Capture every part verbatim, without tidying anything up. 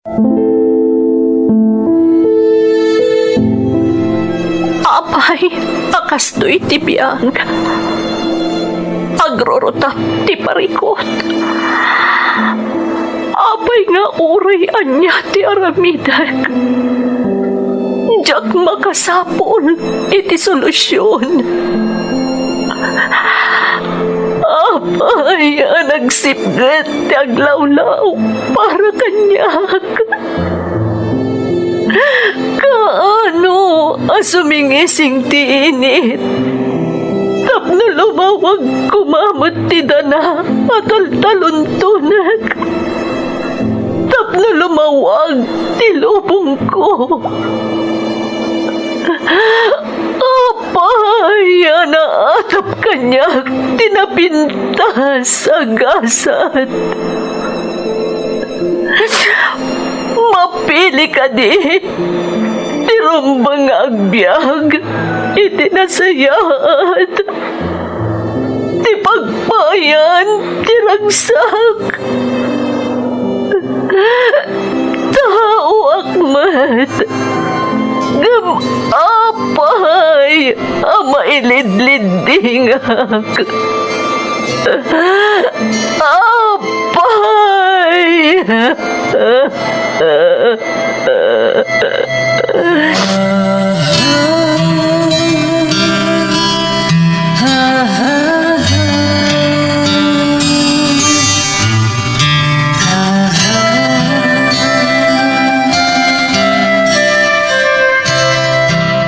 Apay, a kastoy ti biag. Agrurutap ti parikut. Apay nga uray ania ti aramidek, diak makasapul iti solusion. Apay a nagsipnget ti aglawlaw para kaniak. Kaano a sumingising ti init tapno lumawag koma met ti dana a taltaluntonek, tapno lumawag ti lubongko. Apay a naatap kaniak ti napintas a gasat. Mapili kadi ti rumbeng nga agbiag iti nasayaat ti pagpayan ti ragsak. Taoak met, ngem apay a mailidliddingak? Apay!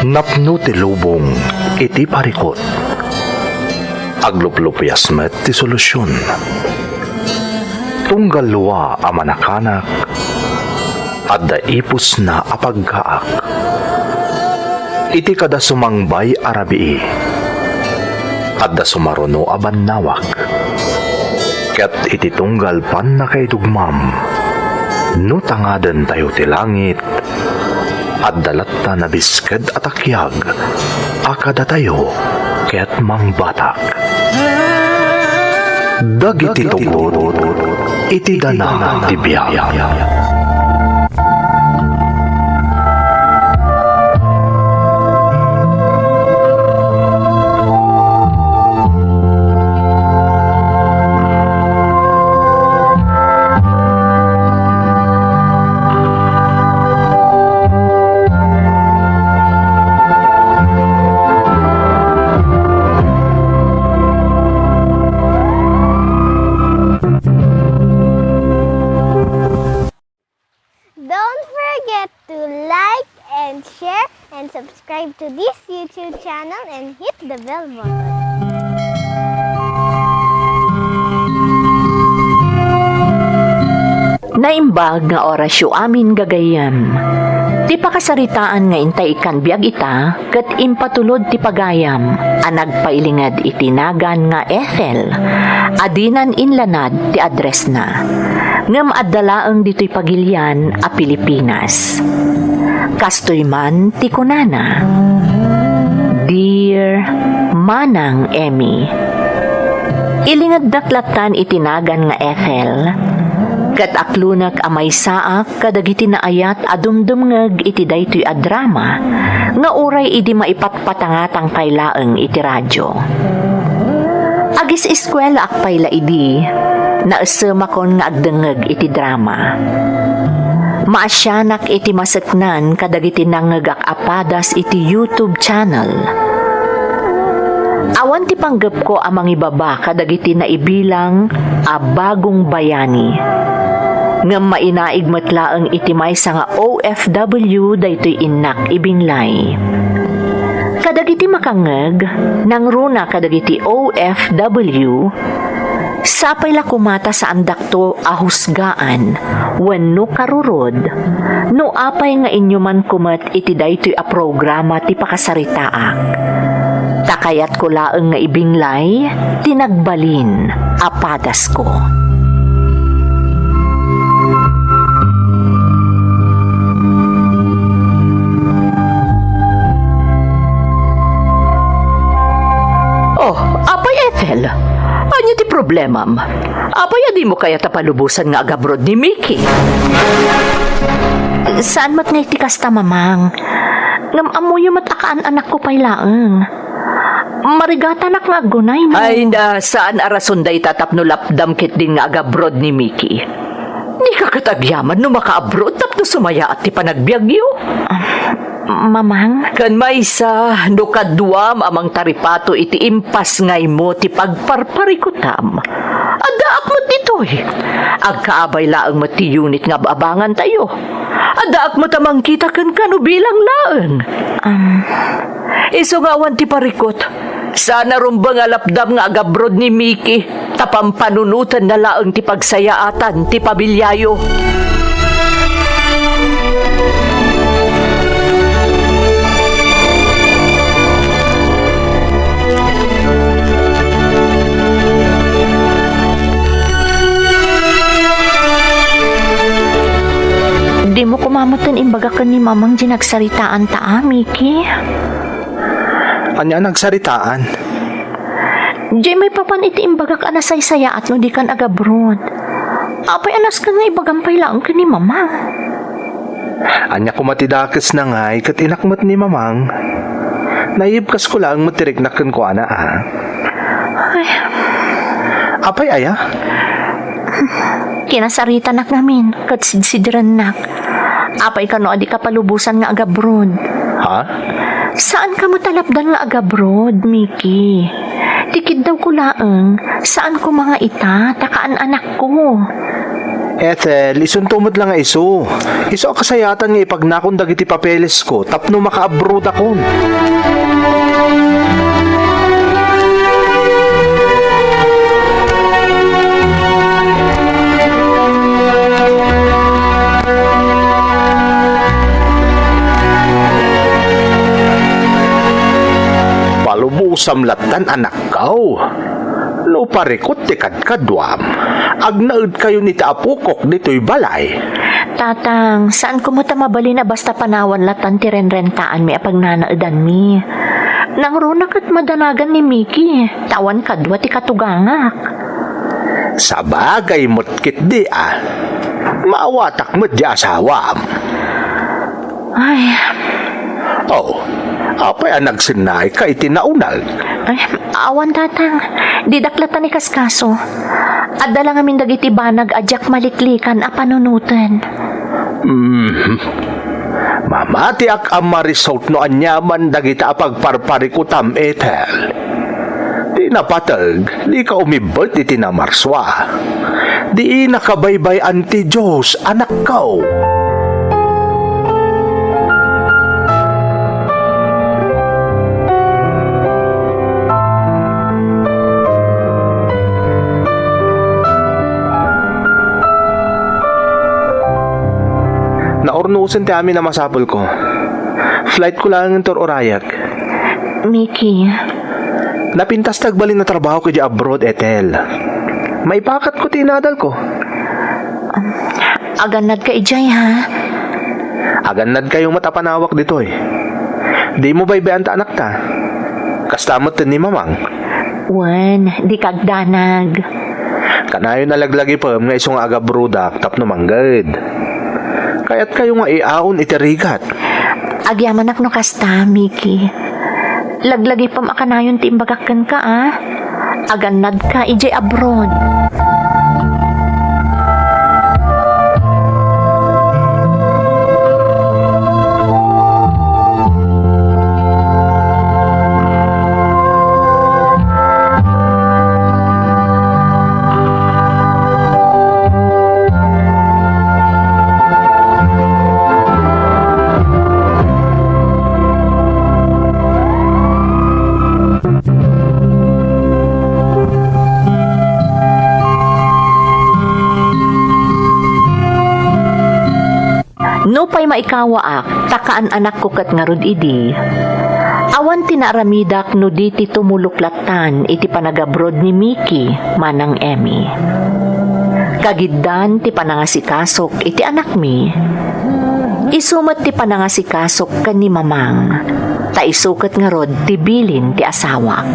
Napno ti lubong iti parikut. Agluplupias met ti solusion. Tunggal dua a manakanak, adda ipusna a paggaak. Iti kada sumangbay a rabii, adda sumaruno a bannawag. Ket iti tunggal pannakaidugmam, no tangadentayo ti langit, adda latta nabisked a takyag a kadatayo ket mangbatak. Dagiti tugot iti dana ti biag. Don't forget to like and share and subscribe to this YouTube channel and hit the bell button. Naimbag nga orasyo amin gagayyem. Ti pakasaritaan nga intay ikkan biag ita, ket impatulod ti pagayam a nagpailinged iti nagan nga Ethel, a dinan inlanad ti addressna. Ngem adda laeng ditoy pagilian a Pilipinas. Kastoy man ti kunana, "Dear Manang Emmy, ilingednak lattan iti nagan nga Ethel, ket aklonek a maysaak kadagiti naayat a dumdumngeg iti daytoy a drama nga uray idi maipatpatangatang pay laeng iti radio. Agis-eskuelaak pay la idi, naesemakon nga agdengngeg iti drama. Maasianak iti maseknan kadagiti nangngegak a padas iti YouTube channel. Awan ti panggepko a mangibaba kadagiti naibilang a bagong bayani. Ngem mainaig met laeng iti maysa nga O F W daytoy innak ibinglay. Kadagiti makangngeg, nangruna kadagiti O F W, sapay la koma ta saandakto a husgaan wenno karurod no apay nga inyumanko met iti daytoy a programa ti pakasaritaak. Ta kayatko laeng nga ibinglay ti nagbalin a padasko. Oh, apay Ethel, ania ti problemam? Apay a dimo kayat a palubosan nga agabroad ni Mickey? Saan met nga iti kasta, Mamang. Ngem ammoyo met a kaan-anakko pay laeng. Marigatanak nga aggunay no. Ay, da, saan a rason dayta tapno lapdam ketdin nga agabroad ni Miki. Dika ket agyaman no makaabroad tapno sumayaat ti panagbiagyo. Ah, Mamang? Ken maysa, no kaduam a mangtaripato iti impas nga immo ti pagparparikutam, addaak met ditoy. Agkaabay laeng met ti unit nga ab-abangantayo. Addaak met a mangkita kenka no bilang laeng. Um. Isu nga awan ti parikut. Saan a rumbeng a lapdam nga agabroad ni Miki, ta pampanunotenna laeng ti pagsayaatan ti pamiliayo. Dimo koma metten imbagak ken ni Mamang diay nagsaritaanta, a, Miki? Ania a nagsaritaan? Diay maipapan iti imbagak a nasaysayaat no dikan agabroad. Apay a nasken nga ibagam pay laeng ken ni Mamang? Ania koma ti dakesna ngay ket inak met ni Mamang? Naibkasko laeng met ti riknak kenkuana, a. Ay. Apay aya? Kinasaritanak ngamin ket sidsidrennak. Apay kano a dika palubosan nga agabroad? Ha? Saanka met a lapdan nga agabroad, Miki. Ti kiddawko laeng, saan koma nga ita, ta kaan-anakko. Ethel, isunto met la nga isu. Isu a kasayaatan nga ipagnakon dagiti papelesko tapno makaabrodakon. Palubosam lattan, anakko. No parikut ti kadkaduam, agnaedkayon iti apokok ditoy balay. Tatang, saanko met a mabalin a basta panawan lattan ti renrentaanmi a pagnanaedanmi. Nangruna ket madanagan ni Miki, ta awan kadua ti katugangak. Sabagay met ketdi, a. Maawatak met diay asawam. Ay. Oh, apay a nagsennaayka iti naunag? Ay, awan, Tatang. Didak lattan ikaskaso. Adda la ngamin dagiti banag a diak maliklikan a panunoten. Mhm. Mamatiak a marisot no aniaman dagita a pagparparikutam, Ethel. Ti napateg, dika umibbet iti namarsua. Diina kabaybay-an ti Dios, anakko. Naurnosen ti amin a masapulko. Flightko laeng inton urayek. Miki. Napintas ti agbalin a trabahok idiay abroad, Ethel. Maipakatko ti inadalko. Um, agannadka idiay, ha? Agannadkayo met a panawak ditoy. Dimo baybay-an ta anakta. Kasta met ni Mamang. Wen, dika agdanag. Kanayon a laglagipem nga isu nga agabroadak tapno mangged. Kayatkayo nga iaon iti rigat. Agyamanak no kasta, Miki. Laglagipem a kanayon ti imbagak kenka, a. Agannadka idiay abroad. Nupay maikawaak, ta kaan-anakko ket ngarud idi, awan ti naaramidak no di ti tumulok lattan iti panagabroad ni Miki manang Emmy. Kagiddan ti panangasikasok iti anakmi, isu met ti panangasikasok ken ni Mamang, ta isu ket ngarud ti bilin ti asawak.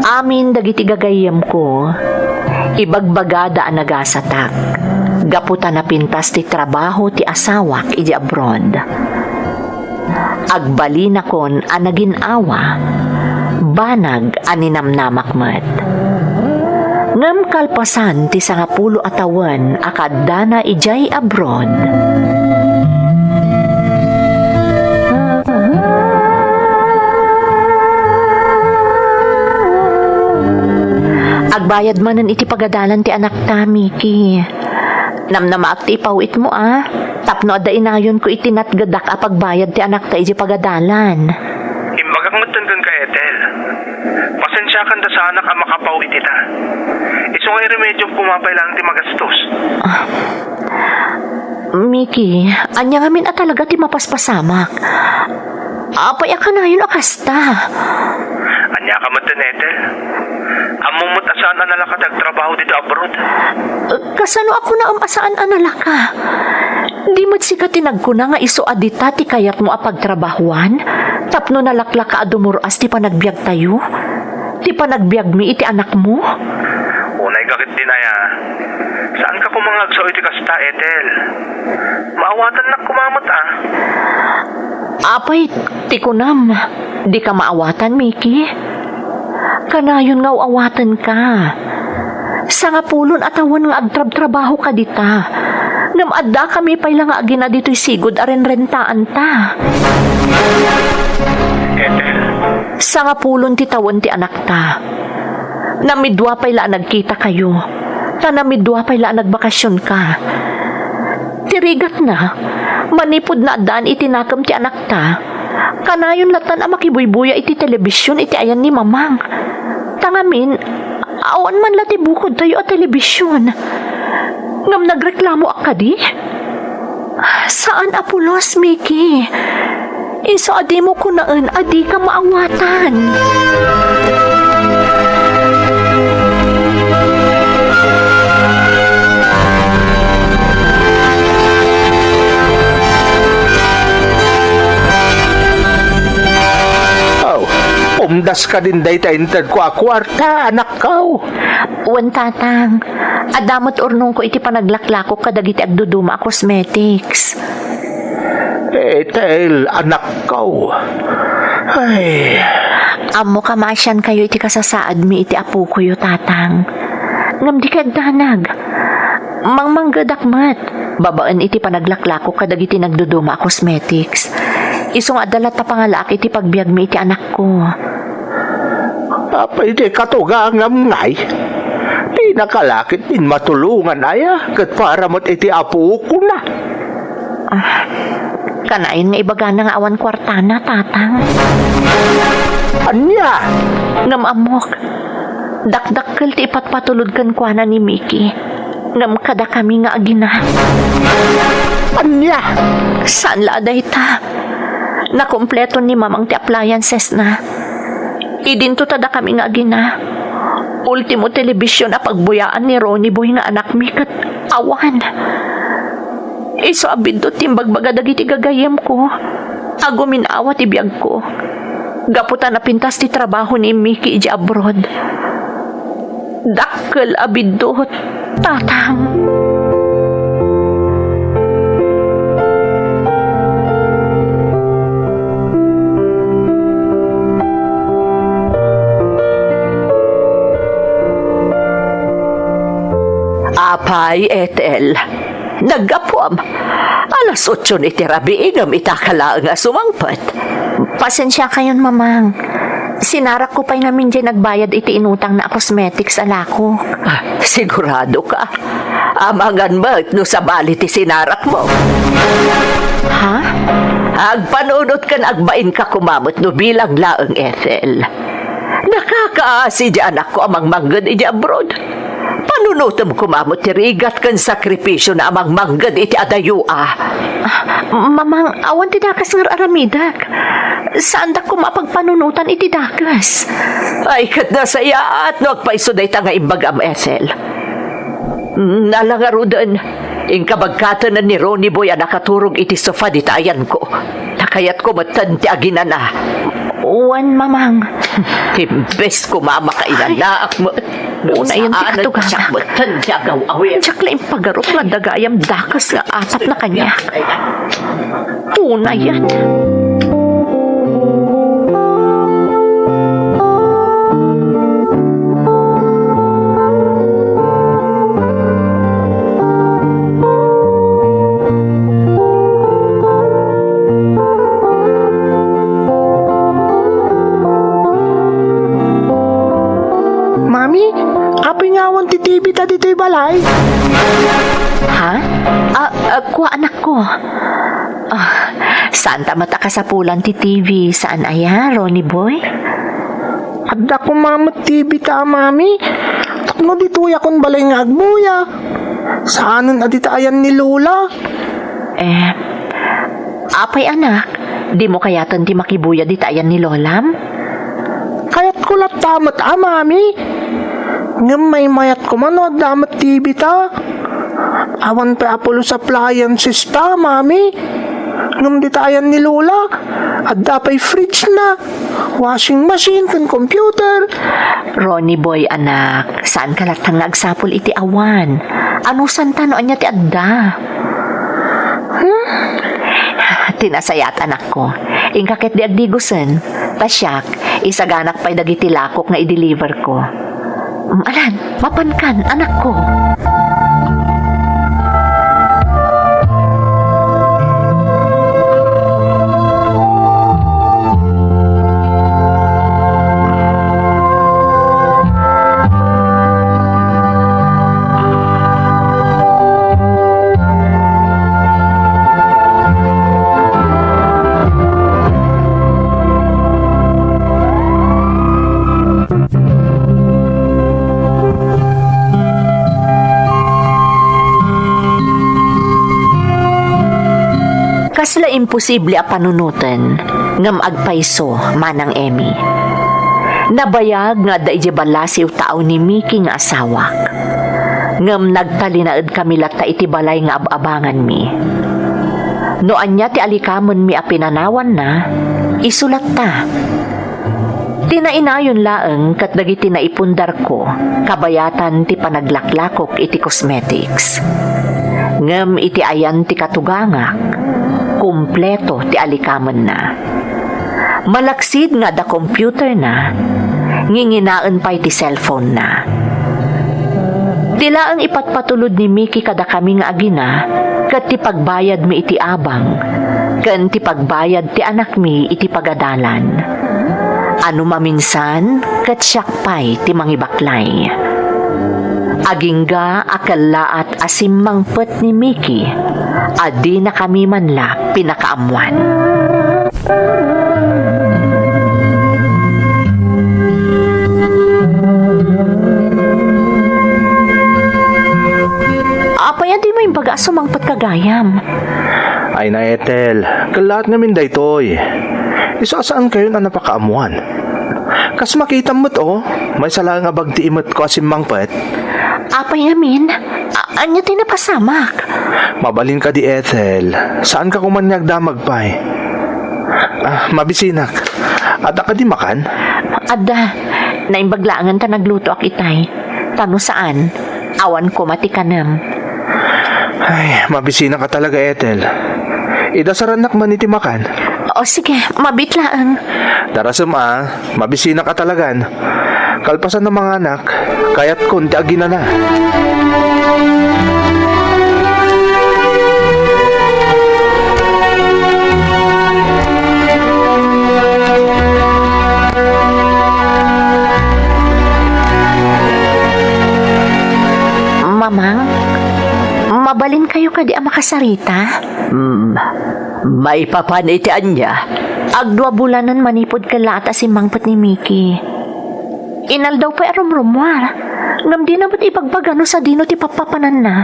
Amin dagiti gagayyemko, ibagbagada a nagasatak. gapu ta napintas ti trabaho ti asawak idiay abroad. Agbalinakon a nagin-awa, banag a ninamnamak met. Ngem kalpasan ti sangapulo a tawen a kaaddana idiay abroad, agbayad manen iti pagadalan ti anakta, Miki. Namnamaak ti ipawitmo, a, tapno adda inayonko iti natgedak a pagbayad ti anakta idiay pagadalan. Imbagak metten kenka, Ethel. Pasensiakan ta saanak a makapaw iti ta. Isu nga iremediom koma pay laeng ti magastos. Ah, Miki, ania ngamin a talaga ti mapaspasamak? Apay a kanayon a kasta? Ania ka met, Ethel? Ammom met a saan a nalaka ti agtrabaho dita abroad. Kasano a kunaem a saan a nalaka? Di met sika ti nagkuna nga isu a dita ti kayatmo a pagtrabahoan tapno nalaklaka a dumur-as ti panagbiagtayo? Ti panagbiagmi iti anakmo? Unay ka ketdin aya. Saanka koma nga agsao iti kasta, Ethel. Maawatannak koma met, a. Apay ti kunam, dika maawatan, Miki? Kanayon nga awatenka. Sangapulon a tawen nga agtrabtrabahoka dita. Ngem addakami pay la nga agina ditoy sigud a renrentaanta. Ethel. Sangapulon ti tawen ti anakta. Namidua pay la a nagkitakayo. Ta namidua pay la a nagbakasionka. Ti rigatna, manipud naaddaan iti nakem ti anakta, kanayon lattan a makibuybuya iti telebision iti ayan ni Mamang. Ta ngamin, awan man la ti bukodtayo a telebision. Ngem nagreklamoak kadi? Saan a pulos, Miki. Isu a dimo kunaen a dika maawatan. Aw, pumdas kadin dayta intedko a kuarta, anakko. Wen, Tatang. Adda met urnongko iti panaglaklakok kadagiti agduduma a cosmetics. Ethel, anakko. Ay. Ammok a maasiankayo iti kasasaadmi iti apokoyo, Tatang. Ngem dika agdanag. Mangmanggedak met, babaen iti panaglaklakok kadagiti nagduduma a cosmetics. Isu nga adda latta pangalaak iti pagbiagmi iti anakko. Apay ti katugangam ngay? Dinaka la ketdin matulongan aya ket para met iti apokona? Ah, kanayon nga ibagana nga awan kuartana, Tatang. Ania? Ngem ammok, dakdakkel ti ipatpatulod kenkuana ni Miki. Ngem kadakami nga agina. Ania? Saan la a dayta. Nakumpleto ni Mamang ti appliancesna. Idinto ta dakami nga agina. Ultimo telebision a pagbuyaan ni Ronnie Boy nga anakmi ket awan. Isu a biddut ti imbagbaga dagiti gagayyemko. Agumin-awa ti biagko. Gapu ta napintas ti trabaho ni Miki idiay abroad. Dakkel a biddut, Tatang. Apay, Ethel. Naggapuam. Alas otso iti rabii ngem ita ka laeng a sumangpet. Pasensiakayon, Mamang. Sinarakko pay ngamin diay nagbayad iti inutangna a cosmetics a lakok. Ah, sigurado ka? Amangan met no sabali ti sinarakmo. Ha? Agpanunot ken agbainka koma met no bilang laeng, Ethel. Nakakaasi di anakko a mangmangged idiay abroad. Panunotem koma met ti rigat ken sakripisiona a mangmangged iti adayo a. Ah, Mamang, awan ti dakes nga ar-aramidek. Saandak koma a pagpanunotan iti dakes. Ay, ket nasayaat no agpayso dayta nga imbagam, Ethel. Nala ngaruden, inka bagkaten ni Ronnie Boy a nakaturog iti sofa dita ayanko. Ta kayatko metten ti aginana. Wen, Mamang. Imbes koma a makainanaak met. Unayen ti katugangak. Diak la impagarup nga adda gayam dakes nga apat na kaniak. Unayen. Mami, apay nga awan ti T V ta ditoy balay? Ha? Ah, ah, kua, anakko. Ah, saan ta met a kasapulan ti T V, saan aya, Ronnie boy? Adda koma met T V ta, Mami. Tapno ditoyakon balay nga agbuya. Saanen a dita ayan ni Lola. Eh, apay, anak, dimo kayaten ti makibuya dita ayan ni Lolam? Kayatko latta met a, Mami. Ngem maymayat koma no adda met T V ta. Awan pay a pulos appliances ta, Mami. Ngem dita ayan ni Lola, adda pay fridge na, washing machine, ken computer. Ronnie boy, anak, saan ka latta nga agsapul iti awan? Anusanta no ania ti adda? Hmm? Ti nasayaat, anakko. Inka ketdi agdigosen. Ta siak, isaganak pay dagiti lakok nga i-deliver ko. Mm, alan, mapankan, anakko. Kasla imposible a panunoten, ngem agpayso, Manang Emmy. Nabayag nga adda idiay balasiw taaw ni Mickey nga asawak. Ngem nagtalinaedkami latta iti balay nga ab-abanganmi. No ania ti alikamenmi a pinanawanna, isu latta. Ti nainayon laeng ket dagiti naipundarko, kabayatan ti panaglaklakok iti cosmetics. Ngem iti ayan ti katugangak, kompleto ti alikamenna. Malaksid nga adda computerna, nginginaen pay ti cellphone-na. Ti laeng ipatpatulod ni Mickey kadakami nga agina, ket ti pagbayadmi iti abang, ken ti pagbayad ti anakmi iti pagadalan. A no maminsan, ket siak pay ti mangibaklay. Agingga a kellaat a simmangpet ni Mickey a dinakami man la pinakaammuan. Apay a dimo imbaga a sumangpet ka gayam? Ay na, Ethel, kellaat ngamin daytoy. Isu a saankayon a napakaammuan. Kas makitam met, o, maysa laeng a bag ti imetko a simmangpet. Apay ngamin? A-, ania ti napasamak? Mabalin kadi, Ethel. Saanka koma nga agdamag pay. Ah, mabisinak. Adda kadi makan? Adda. Naimbag laengen ta naglutoak itay. Ta no saan, awan koma ti kanem. Ay, mabisinak a talaga, Ethel. Idasarannak man iti makan. O, sige, mabiit laeng. Darasem a, mabisinak a talagan. Kalpasan a manganak, kayatkon ti aginana. Mamang, mabalinkayo kadi a makasarita? Hmm, maipapan iti ania? Agdua bulanen manipud kellaat a simmangpet ni Mickey. Inaldaw pay a rumrumuar, ngem dina met ibagbaga no sadino ti pappapananna.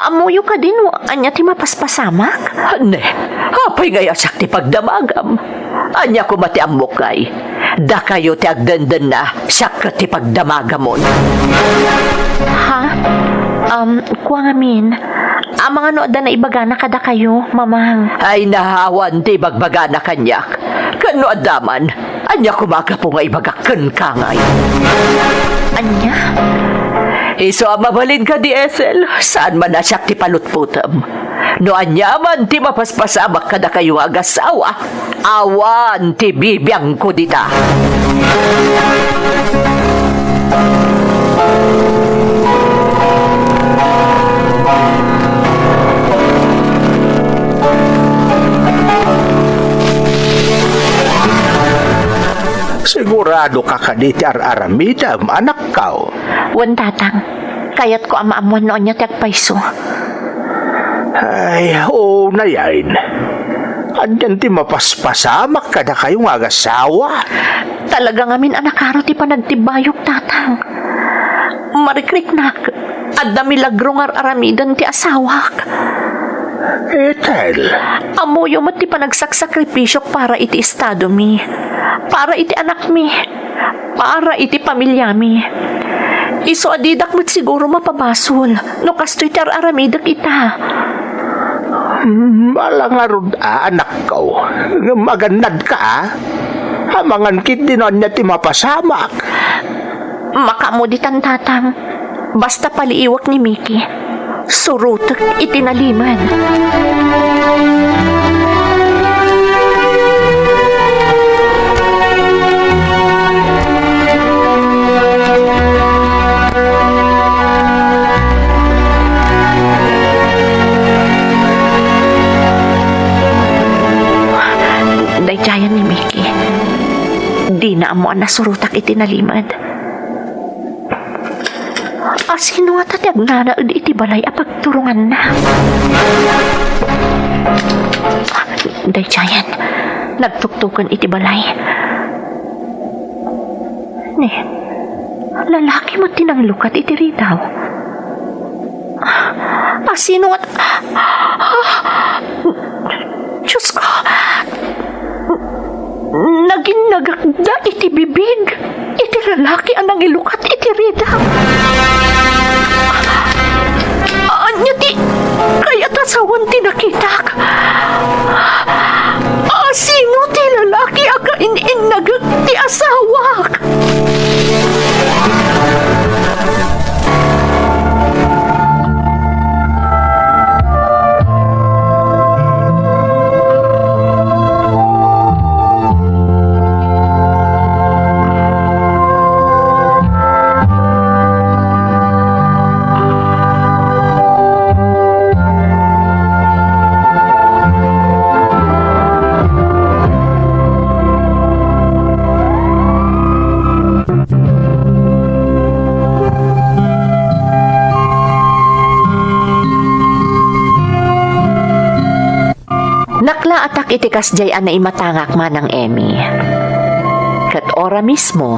Ammoyo kadi no ania ti mapaspasamak? Ne, apay ngay a siak ti pagdamagam? Ania koma ti ammok ngay? Dakayo ti agdendenna, siak ket ti pagdamagamon. Ha? Um, kua ngamin, amangan no adda naibagana kadakayo, Mamang. Ay, awan ti ibagbagana kaniak. Ken no adda man, Ania koma a gapu nga ibagak kenka ngay? Ania? Isu a mabalin kadi, Ethel, saan man a siak ti palutpotem. No ania man ti mapaspasamak kadakayo nga agasawa, awan ti bibiangko dita. Sigurado ka kadi ti ar-aramidem, anakko? Wen, Tatang. Kayatko a maammuan no ania ti agpayso. Ay, unayen. Anian ti mapaspasamak kadakayo nga agasawa? Talaga ngamin a nakaro ti panagtibbayok, Tatang. Marikriknak, adda milagro nga ar-aramiden ti asawak. Ethel. Ammoyo met ti panagsaksakripisyok para iti estadomi, para iti anakmi, para iti pamiliami. Isu a didak met siguro mapabasol no kastoy ti ar-aramidek ita. Hmm, ala ngarud a, anakko. Ngem agannadka, a. Amangan ketdi no ania ti mapasamak. Makaammo ditan, Tatang. Basta paliiwak ni Miki. Surotek iti nalimed. Daydiayen ni Miki. Dina ammo a nasurotak iti nalimed. A, sino ngata ti agnanaed iti balay a pagturonganna? Daydiayen, nagtuktoken iti balay. Ne, lalaki met ti nanglukat iti ridaw. A, sino ngata? Diosko, naginnagakda iti bibig iti lalaki a nangilukat iti ridaw. Ania ti kayat a sawen ti nakitak? A, sino ti lalaki a kain-innagek ti asawak? Naklaatak iti kasdiay a naimatangak, Manang Emmy. Ket ora mismo,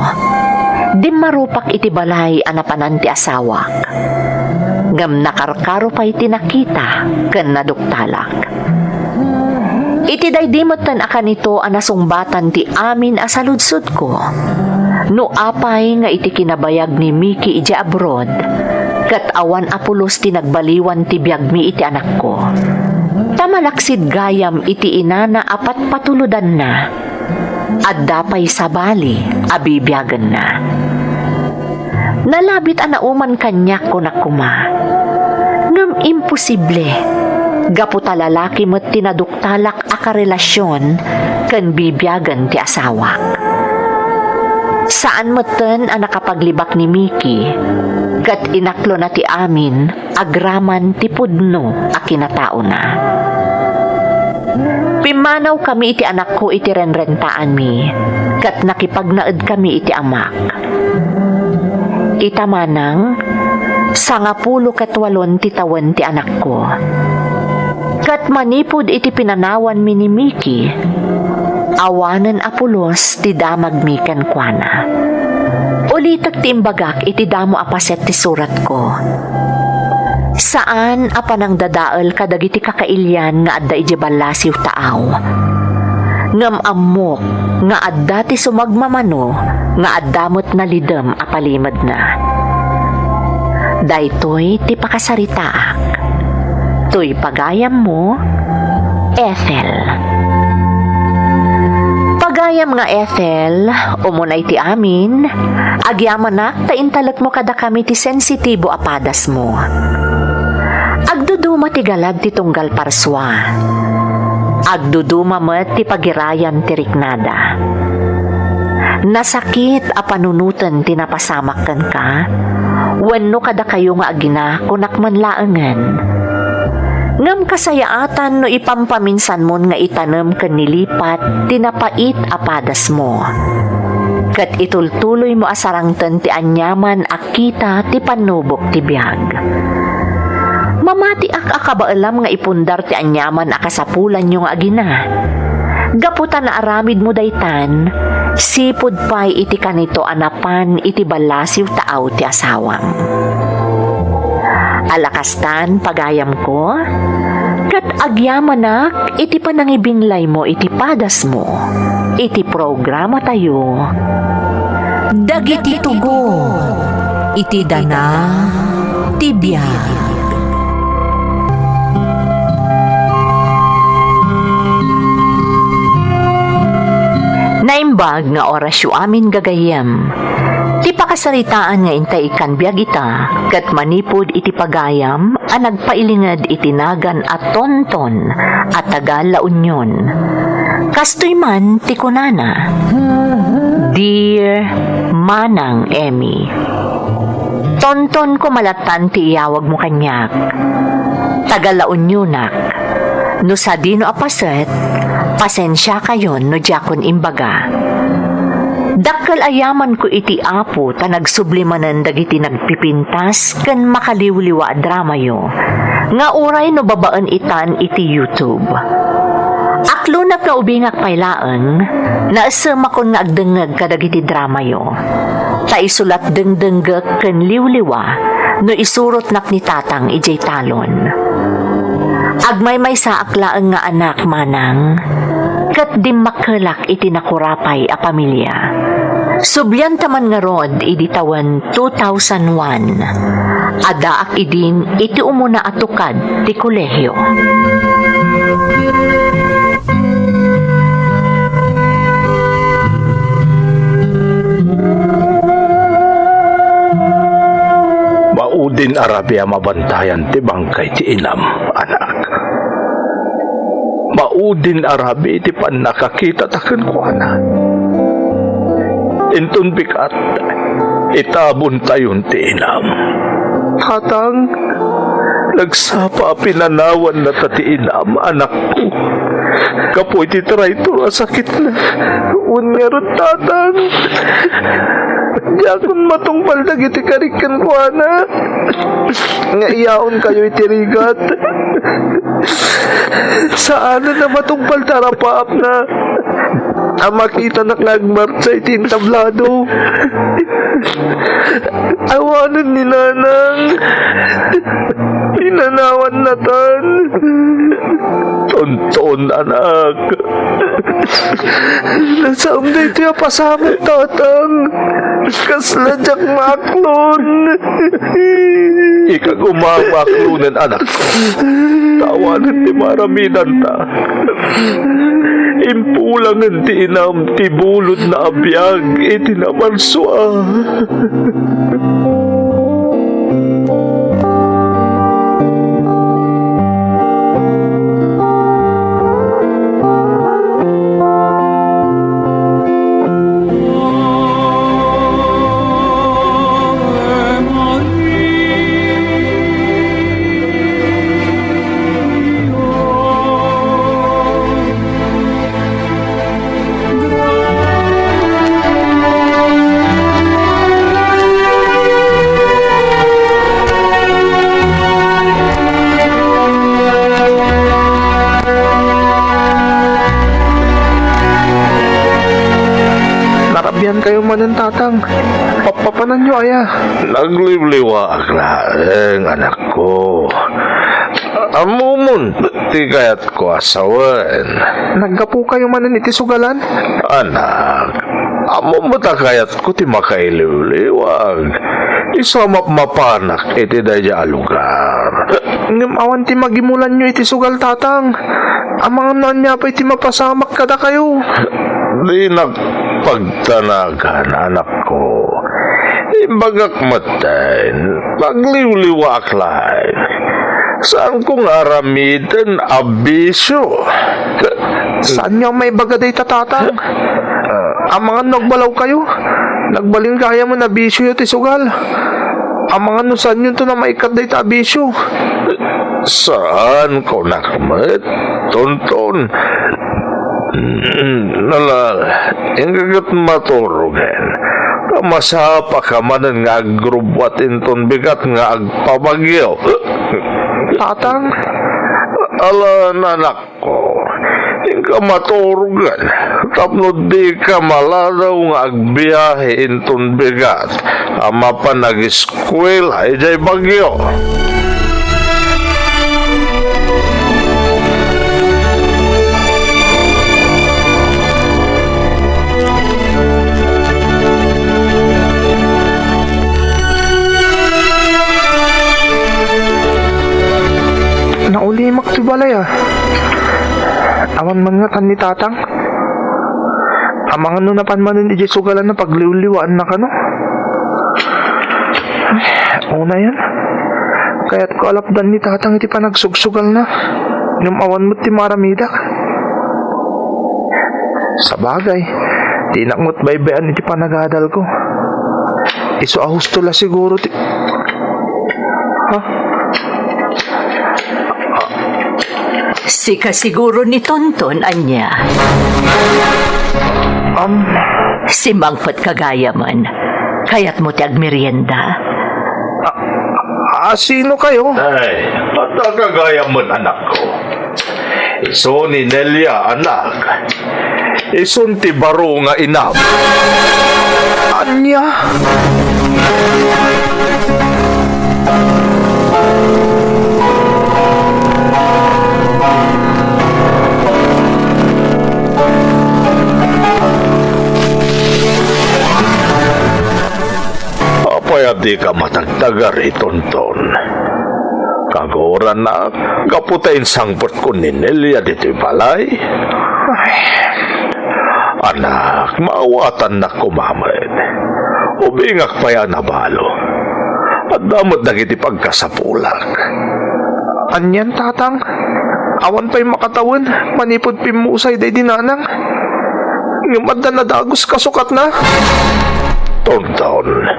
dimmarupak iti balay a napanan ti asawak. Ngem nakarkaro pay ti nakita ken naduktalak. Iti daydi metten a kanito a nasungbatan ti amin a saludsodko, no apay nga iti kinabayag ni Miki idiay abroad, ket awan a pulos ti nagbaliwan ti biagmi iti anakko. Ta malaksid gayam iti inana a patpatulodanna, adda pay sabali a bibiagenna. Nalabit a nauman kaniak, kunak koma. Ngem imposible, gapu ta lalaki met ti naduktalak a karelasion ken bibiagen ti asawak. Saan metten a nakapaglibak ni Miki, ket inaklona ti amin agraman ti pudno a kinataona. Pimmanawkami iti anakko iti renrentaanmi, ket nakipagnaedkami iti amak. Ita manang, sangapulo ket walon ti tawen ti anakko. Ket manipud iti pinanawanmi ni Miki, awanen a pulos ti damagmi kenkuana. Ulitek ti imbagak iti damo a paset ti suratko. Saan a panangdadael kadagiti kakailian nga adda idiay ballasiw taaw. Ngem ammok nga adda ti sumagmamano nga adda met nalidem a palimedna. Daytoy ti pakasaritaak. Toy pagayammo, Ethel. Gayam nga Ethel, umuna iti amin, agyamanak ta intalekmo kadakami ti sensitibo a padasmo. Agduduma ti galad ti tunggal parsua. Agduduma met ti pagirayan ti riknada. Nasakit a panunoten ti napasamak kenka, wenno kadakayo nga agina, kunak man laengen. Ngem kasayaatan no ipampaminsanmon nga itanem ken nilipat ti napait a padasmo. Ket itultuloymo a sarangten ti aniaman a kita ti pannubok ti biag. Mamatiak a kabaelam nga ipundar ti aniaman a kasapulanyo nga agina. Gapu ta naaramidmo daytan, sipud pay iti kanito a napan iti ballasiw taaw ti asawam. Ala kastan, pagayamko, ket agyamanak iti panangibinglaymo iti padasmo, iti programatayo, Dagiti tugot iti dana ti biag. Naimbag nga orasyo amin, gagayyem. Ti pakasaritaan nga intay ikkan biag ita, ket manipud iti pagayam a nagpailinged iti nagan a Tonton a taga La Union. Kastoy man ti kunana, Dear Manang Emmy, Tonton ko malatan ti iyawagmo kaniak. Taga La Unionak. No sadino a paset, pasensiakayon no diakon imbaga. Dakkel a yamanko iti Apo ta nagsubli manen dagiti nagpipintas ken makaliwliwa a dramayo, nga uray no babaen itan iti YouTube. Aklonak nga ubingak pay laeng, naesemakon nga agdengngeg kadagiti dramayo. Ta isu lat dengdenggek ken liwliwa no isurotnak ni Tatang idiay talon. Agmaymaysaak laeng nga anak, manang, ket dimmakkelak iti nakurapay a pamilia. Sublianta man ngarud idi tawen two thousand one, addaak idin iti umuna a tukad ti kolehio. Maudin a rabii a mabantayan ti bangkay ti inam, anak. Maudin a rabii ti pannakakitata kenkuana. Inton bigat, itabontayon ti inam. Tatang, nagsapa a pinanawannata ti inam, anakko, gapu iti traitor a sakitna. Wen ngarud, Tatang, diakon matungpal dagiti karik kenkuana nga iyaonkayo iti rigat. Saanen a matungpal ti arapaapna a makitanak nga agmartsa iti entablado. Awanen ni Nanang. Pinanawannatan. Tonton, anak. Nasaem daytoy a pasamak, Tatang. Kasla diak maaklon. Ikaguma a maaklonen, anak. Awanen ti maaramidanta. Impulangen ti inam ti bulodna a biag iti namarsua. Narabiankayo manen, Tatang. Pappapananyo aya? Nagliwliwaak laeng, anakko. Ammom ti kayatko a sawen. Naggapukayo manen iti sugalan? Anak, ammom met a kayatko ti makailiwliwag. Isu a mapmapanak iti daydiay a lugar. Ngem awan ti magimulanyo iti sugal, Tatang. Amangan no ania pay ti mapasamak kadakayo. Dinak pagtanagan, anakko. Imbagak metten, pagliwliwaak laeng. Saanko nga aramiden a bisio. Saanyo a maibaga dayta, Tatang? Ah. Amangan no agbalaw kayo. Nagbalin gayam a bisio ti sugal. Amangan no saanyonto a maikkat dayta a bisio. Saan, kunak met, Tonton. Nalal, inka ket maturogen. Ta masapaka manen nga agrubbuat inton bigat nga agpabagyo. Tatang? Ala, anak, ko, inka maturogen, tapno dika maladaw nga agbiahe inton bigat a mapan agiskuela idiay bagyo. Naulimak ti balay, a. Awan man nga kan ni Tatang. Amangan no napan manen idiay sugalanna, pagliwliwaanna kano. Ay, unayen. Kayatko a lapdan ni Tatang iti panagsugsugalna. Ngem awan met ti maaramidak. Sabagay, dinak met baybay-an iti panagadalko. Isu a husto la siguro ti, ha? Sika siguro ni Tonton, ania? Am. Simangpetka gayamen. Kayatmo ti agmerienda? A, a, sino kayo? Ay, adda ka gayamen, anakko. Isu ni Nelia, anak. Isun ti baro nga inam. Ania? Apay a dika matagtagari, Tonton? Kagurannak, gapu ta insangpetkon ni Nelia ditoy balay. Ay. Anak, maawatannak koma met. Ubingak pay a nabalo. Adda met dagiti pagkasapulak. Anian, Tatang? Awan pay makatawen manipud pimmusay daydi nanang. Ngem adda nadagus kasukatna. Tonton,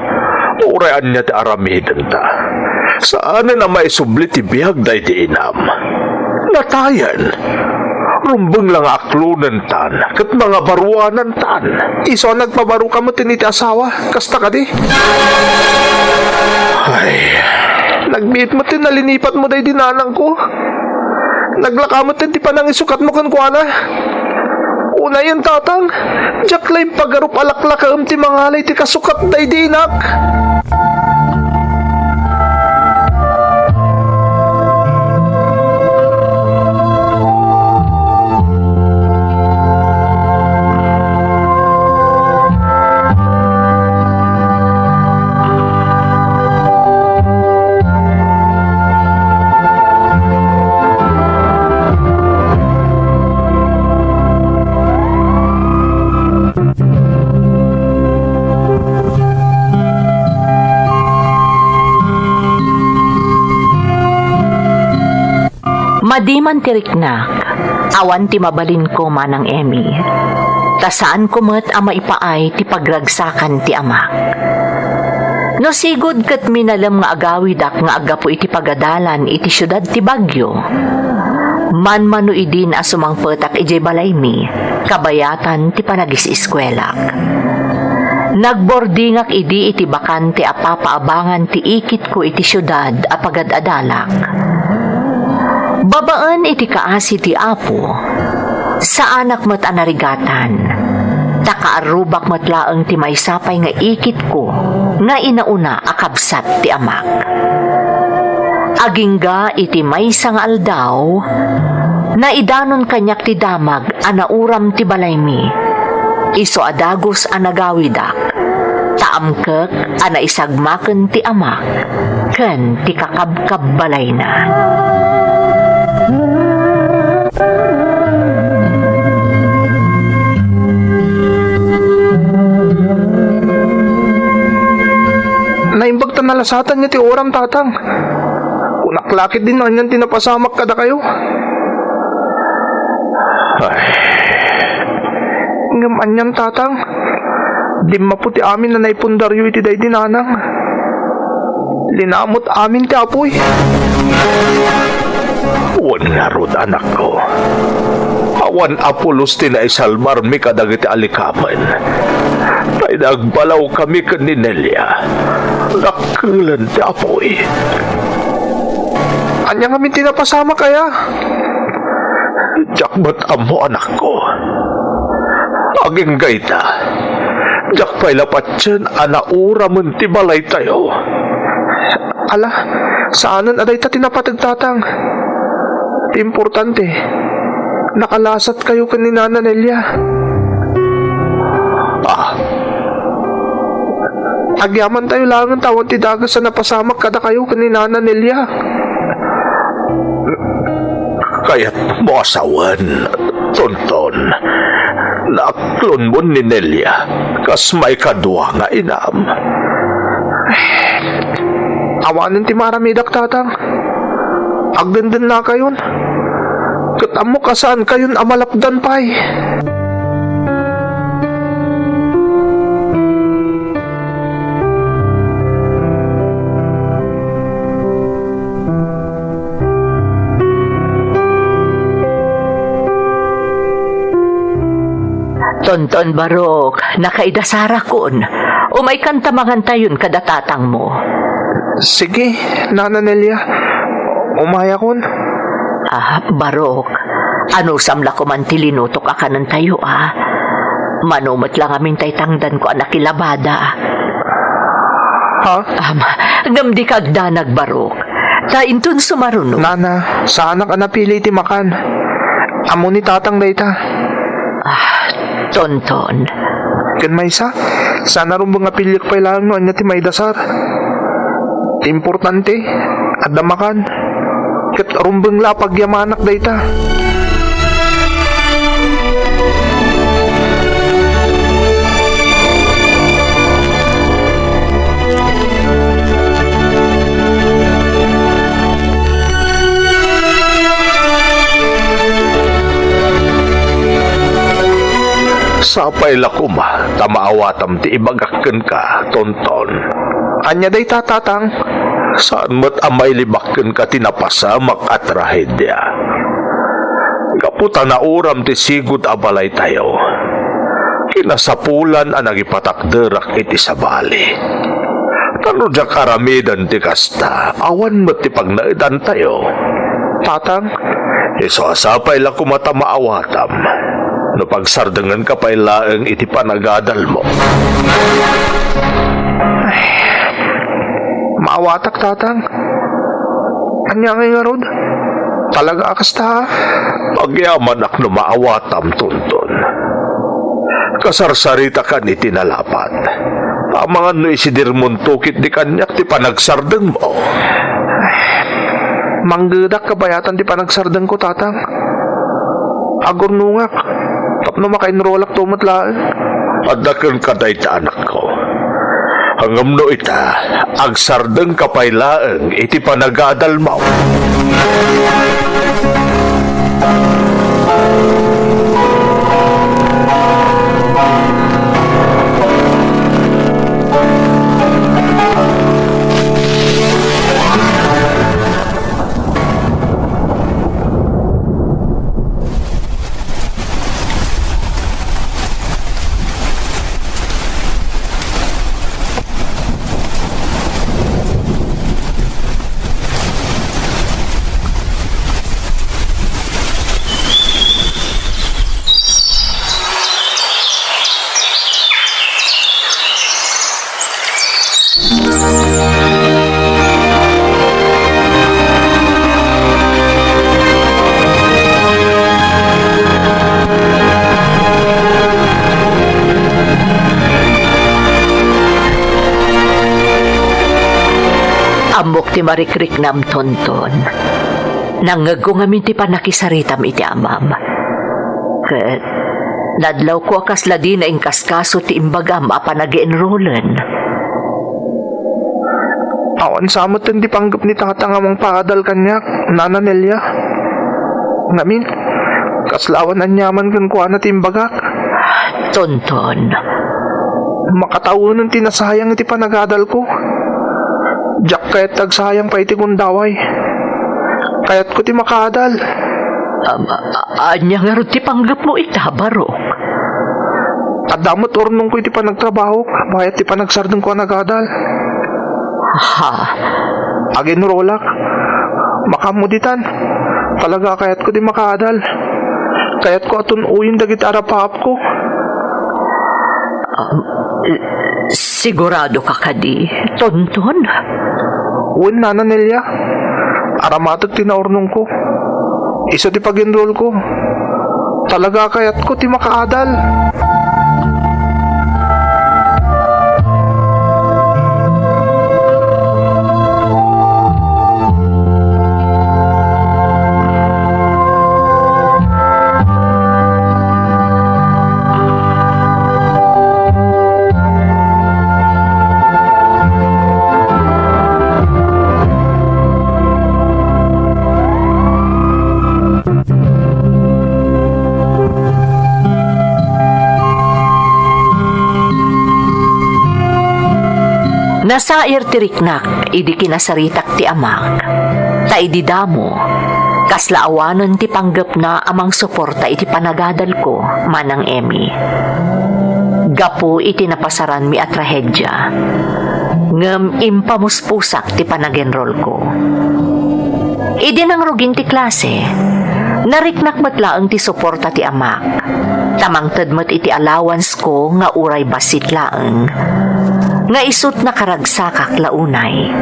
uray ania ti aramidenta, saanen a maisubli ti biag daydi inam. Natayen. Rumbeng la nga aklonentan ket mangabaruanantan. Isu a nagpabaroka met iti asawa, kasta kadi? Ay. Nagbiit met ti nalinipatmo daydi nanangko. Naglaka met ti panangisukatmo kenkuana. Unayen, Tatang, diak la impagarup a laklakaem ti mangalay ti kasukat daydi inak. Madi man ti riknak, awan ti mabalinko, Manang Emmy. Ta saanko met a maipaay ti pagragsakan ti amak. No sigud ket minalem nga agawidak nga aggapu iti pagadalan iti siudad ti Baguio, manmano idin a sumangpetak idiay balaymi, kabayatan ti panagis-iskuelak. Nagbordingak idi iti bakante a papaabangan ti ikitko iti siudad a pagad-adalak. Babaen iti kaasi ti Apo, saanak met a narigatan, ta kaarrubak met laeng ti maysa pay nga ikitko nga inauna a kabsat ti amak. Agingga iti maysa nga aldaw, naidanon kaniak ti damag a nauram ti balaymi. Isu a dagus a nagawidak, ta amkek a naisagmaken ti amak ken ti kakabkabbalayna. Satan nga ti oram, Tatang. Kunak la ketdin no anian ti napasamak kadakayo. Ay. Ngem anian, Tatang? Dimmapo ti amin a naipundaryo iti daydi nanang. Linamut amin ti apuy. Wen ngarud, anakko. Awan a pulos ti naisalbarmi kadagiti alikamen. Pay nagbalawkami ken ni Nelia. Dakkelan ti apuy. Ania ngamin ti napasamak aya? Diak met ammo, anakko. Agingga ita, diak pay la patien a nauramen ti balaytayo. Ala, saanen a dayta ti napateg, Tatang. Ti importante, nakalasatkayo ken ni Nana Nelia. Ah. Agyamantayo laengen ta awan ti dagus a napasamak kadakayo ken ni Nana Nelia. Kayatmo a sawen, Tonton. Naaklonmon ni Nelia kas maikadua nga inam. Awanen ti maaramidak, Tatang. Agdendennakayon. Ket ammok a saankayon a malapdan pay. Tonton Barok, nakaidasarakon. Umaykan ta mangantayon kada tatangmo. Sige, Nana Nelia. Umayakon. Ah, Barok, anusam la koman ti linutok a kanentayo, a? Mano met la ngamin tay tangdanko a nakilabada. Ha? Am, ngem dika agdanag, Barok. Ta inton sumaruno. Nana, saanak a napili iti makan. Ammo ni Tatang dayta. Ah, Tonton. Ken maysa, saan a rumbeng a piliek pay laeng no ania ti maidasar. Ti importante, adda makan. Ket rumbeng la a pagyamanak dayta. Sapay la koma ta maawatam ti ibagak kenka, Tonton. Ania dayta, Tatang? Saan met a mailibak kenka ti napasamak a trahedia. Gapu ta nauram ti sigud a balaytayo, kinasapulan a nagipatakderak iti sabali. Ta no diak aramiden ti kasta, awan met ti pagnaedantayo. Tatang? Isu a sapay la koma ta maawatam no pagsardengenka pay laeng iti panagadalmo. Ay, maawatak, Tatang. Ania ngay ngarud? Talaga a kasta, a? Agyamanak no maawatam, Tonton. Kasarsaritakan iti nalapat. Amangan no isidirmonto ketdi kaniak ti panagsardengmo. Manggedak kabayatan ti panagsardengko, Tatang. Agurnongak tapno makaenrolakto met laeng. Adda kenka dayta, anakko. Ngem no ita, agsardengka pay laeng iti panagadalmo. Ammok ti marikriknam, Tonton. Nangngegko ngamin ti pannakisaritam iti amam. Ket nadlawko a kasla dina inkaskaso ti imbagam a panag-enrollen. Awan sa met ti panggep ni tatang a mangpaadal kaniak, Nana Nelia. Ngamin, kasla awan aniaman kenkuana ti imbagak. Tonton. Makataonen ti nasayang iti panagadalko. Diak kayat agsayang pay iti gundaway. Kayatko ti makaadal. Am-, a-, a-, ania ngarud ti panggepmo ita, Barok? Adda met urnongko iti panagtrabahok, bayat ti panagsardengko a nagadal. Ha? Aginrolak. Makaammo ditan. Talaga a kayatko ti makaadal. Kayatko a tun-oyen dagiti arapaapko. Um, sigurado ka kadi, Tonton? Wen, Nana Nelia. Aramatek ti naurnongko. Isu ti pag-enrollko. Talaga a kayatko ti makaadal. Nasair ti riknak idi kinasaritak ti amak, ta idi damo, kasla awanen ti panggepna a mangsuporta iti panagadalko, Manang Emmy. Gapu iti napasaranmi a trahedia, ngem impamuspusak ti panagenrolko. Idi nangrugin ti klase, nariknak met laeng ti suporta ti amak, ta mangted met iti allowancesko nga uray bassit laeng, nga isut' nakaragsakak la unay.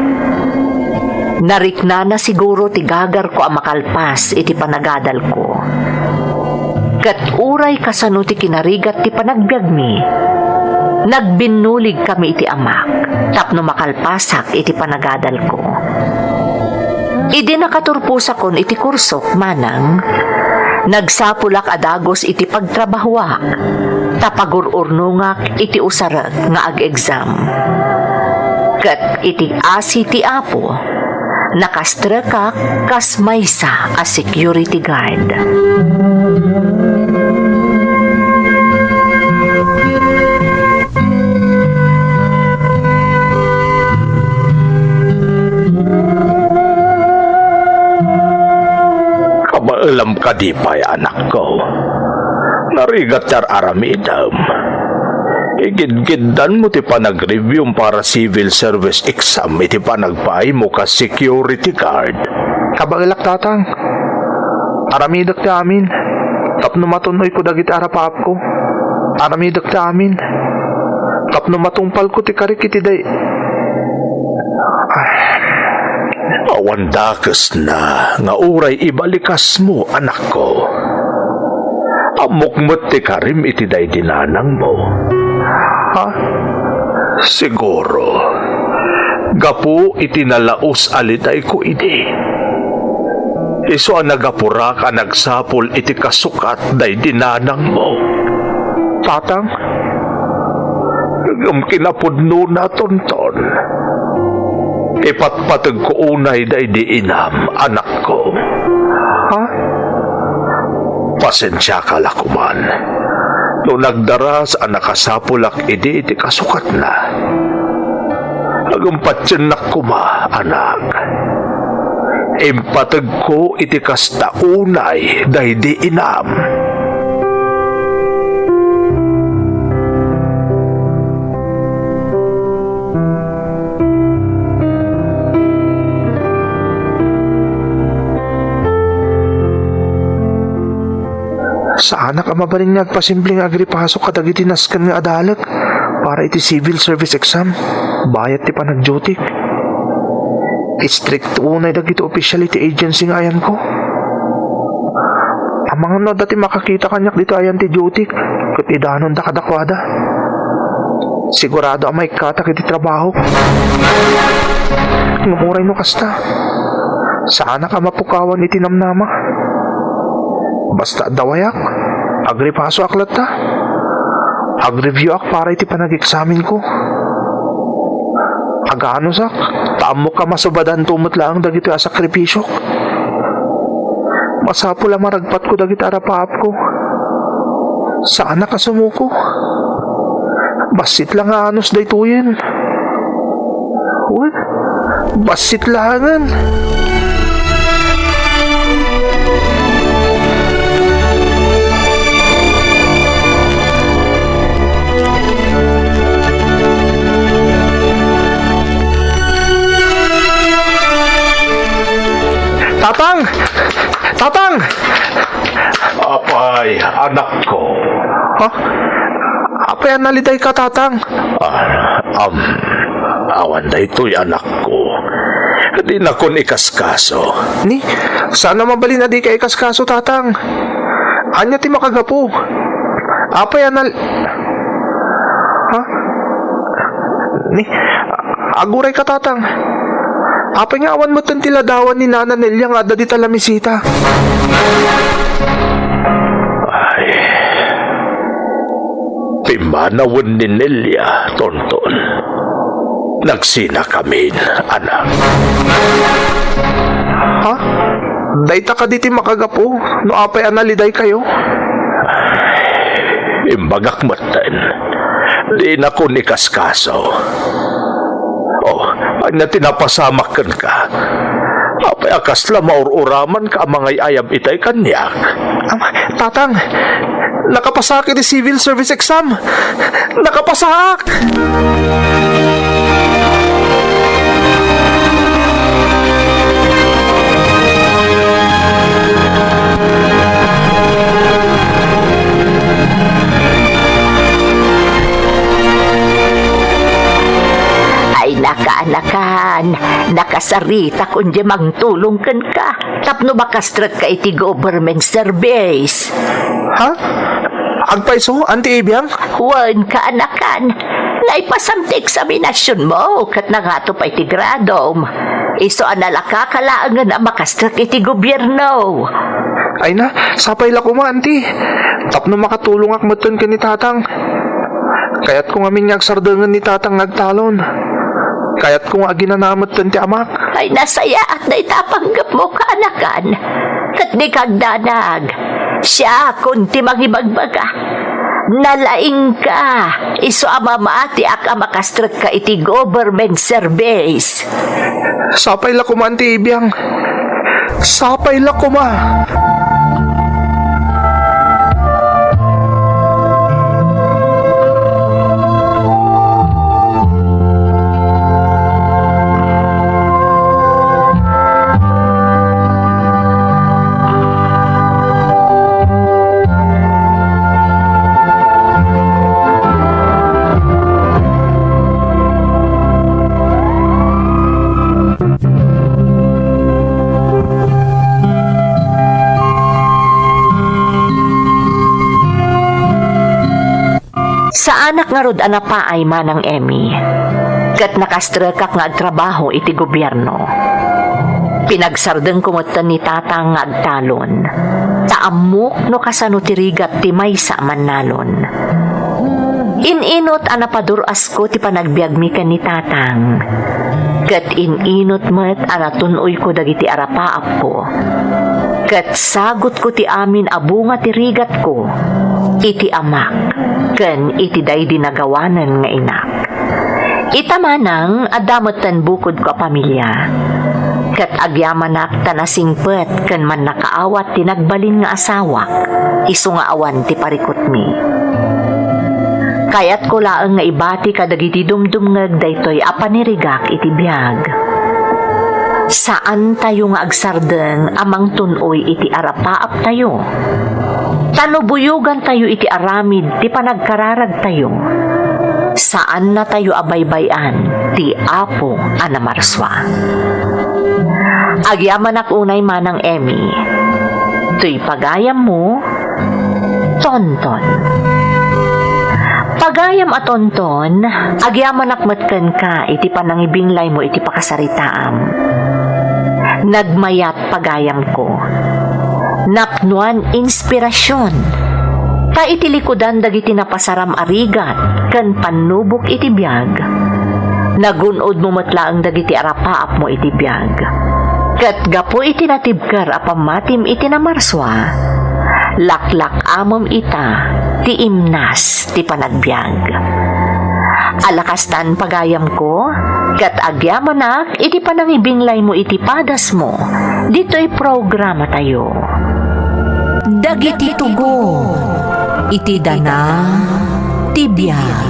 Nariknana siguro ti gagarko a makalpas iti panagadalko. Ket uray kasano ti kinarigat ti panagbiagmi, nagbinnuligkami iti amak tapno makalpasak iti panagadalko. Idi nakaturposakon iti kursok, Manang, nagsapulak a dagus iti pagtrabahuak, ta pagur-urnongak iti usarek nga ag-exam. Ket iti asi ti Apo, nakastrekak kas maysa a security guard. Kabaelam kadi pay, anakko. Narigat ti ar-aramidem. Igidgiddanmo ti panag-review para civil service exam iti panagpaaymo kas security guard. Kabaelak, Tatang. Aramidek ti amin tapno matun-oyko dagiti arapaapko. Aramidek ti amin tapno matungpalko ti karik iti day-, Awan dakesna nga uray ibalikasmo, anakko. Ammok met ti karim iti daydi nanangmo. Ha? Siguro, gapu iti nalaus a litayko idi. Isu a nagapurak a nagsapul iti kasukat daydi nanangmo. Tatang? Ngem kinapudnona, Tonton. Ipatpategko unay daydi inam, anakko. Ha? Pasensiaka la koman no nagdaras a nakasapulak idi iti kasukatna. Ngem patiennak koma, anak. Impategko iti kasta unay daydi inam. Saanak a mabalin nga agpasimple nga agripaso kadagiti nasken nga adalek para iti civil service exam, bayat ti panagdutik. Istrikto unay dagiti opisyal iti agency nga ayanko. Amangan no adda ti makakita kaniak ditoy ayan ti dutik ket idanonda kadakuada. Sigurado a maikkatak iti trabahok. Ngem uray no kasta, saanak a mapukawan iti namnama. Basta adda wayak, agripasoak latta. Agreviewak para iti panag-eksamenko. Aganusak, ta ammok a masubadanto met laeng dagitoy a sakripisiok. Masapul a maragpatko dagiti arapaapko. Saanak a sumuko. Bassit la nga anus daytoyen. Wen, bassit laengen. Tatang! Tatang! Apay, anakko. Ha? Apay a nalidayka, Tatang? Ah, am, awan daytoy, anakko. Dinakon ikaskaso. Ni, saan a mabalin a dika ikaskaso, Tatang? Ania ti makagapu? Apay a nal-, ha? Ni, agurayka, Tatang. Apay nga awan metten ti ladawan ni Nana Nelia nga adda dita lamisita? Ay. Pimmanawen ni Nelia, Tonton. Nagsinakamin, anak. Ha? Dayta kadi ti makagapu no apay a nalidaykayo? Imbagak metten, dinakon ikaskaso. Oh, ania ti napasamak kenka? Apay a kasla maur-uramanka a mangay-ayab itay kaniak? Ama, Tatang, nakapasaak iti civil service exam. Nakapasaak! Ay, nakaanakan, nakasaritak unay mangtulong kenka tapno makastrekka iti government service. Ha? Agpayso, Auntie Ibiang? Wen, kaanakan. Naipasam ti eksaminasionmo ket nangato pay ti gradom. Isu a nalakaka laengen a makastrek iti gobierno. Ay na, sapay la koma, Auntie. Tapno makatulongak metten ken ni Tatang. Kayatko ngamin nga agsardengen ni Tatang nga agtalon. Kayatko nga aginana metten ti amak. Ay, nasayaat dayta a panggepmo, kaanakan. Ket dika agdanag. Siakon ti mangibagbaga. Nalaingka, isu a mamatiak a makastrekka iti government service. Sapay la koma, Auntie Ibiang. Sapay la koma. Saanak ngarud a napaay, Manang Emmy, ket nakastrekak nga agtrabaho iti gobierno. Pinagsardengko metten ni Tatang nga agtalon, ta ammok no kasano ti rigat ti maysa a mannalon. In-inut a napadur-asko ti panagbiagmi ken ni Tatang, ket in-inut met a natun-oyko dagiti arapaapko, ket sagutko ti amin a bunga ti rigatko iti amak ken iti daydi nagawanen nga inak. Ita manang, adda metten bukodko a pamilia, ket agyamanak ta nasingpet ken mannakaawat ti nagbalin nga asawak, isu nga awan ti parikutmi. Kayatko laeng nga ibati kadagiti dumdumngeg daytoy a panirigak iti biag. Saantayo nga agsardeng a mangtun-oy iti arapaaptayo. Ta no buyogantayo iti aramid ti panagkararagtayo, saannatayo a baybay-an ti Apo a namarsua. Agyamanak unay, Manang Emmy. Toy pagayammo, Tonton. Pagayam a Tonton, agyamanak met kenka iti panangibinglaymo iti pakasaritaam. Nagmayat pagayamko. Napnuan inspirasyon. Ta iti likudan dagiti napasaram a rigat ken pannubok iti biag, Nagun-odmo met laeng dagiti arapaapmo iti biag. Ket gapu iti natibker a pammatim iti namarsua, laklak-amem ita ti imnas ti panagbiag. Ala kastan, pagayamko, ket agyamanak iti panangibinglaymo iti padasmo ditoy programatayo. Dagiti tugon iti dana ti biag.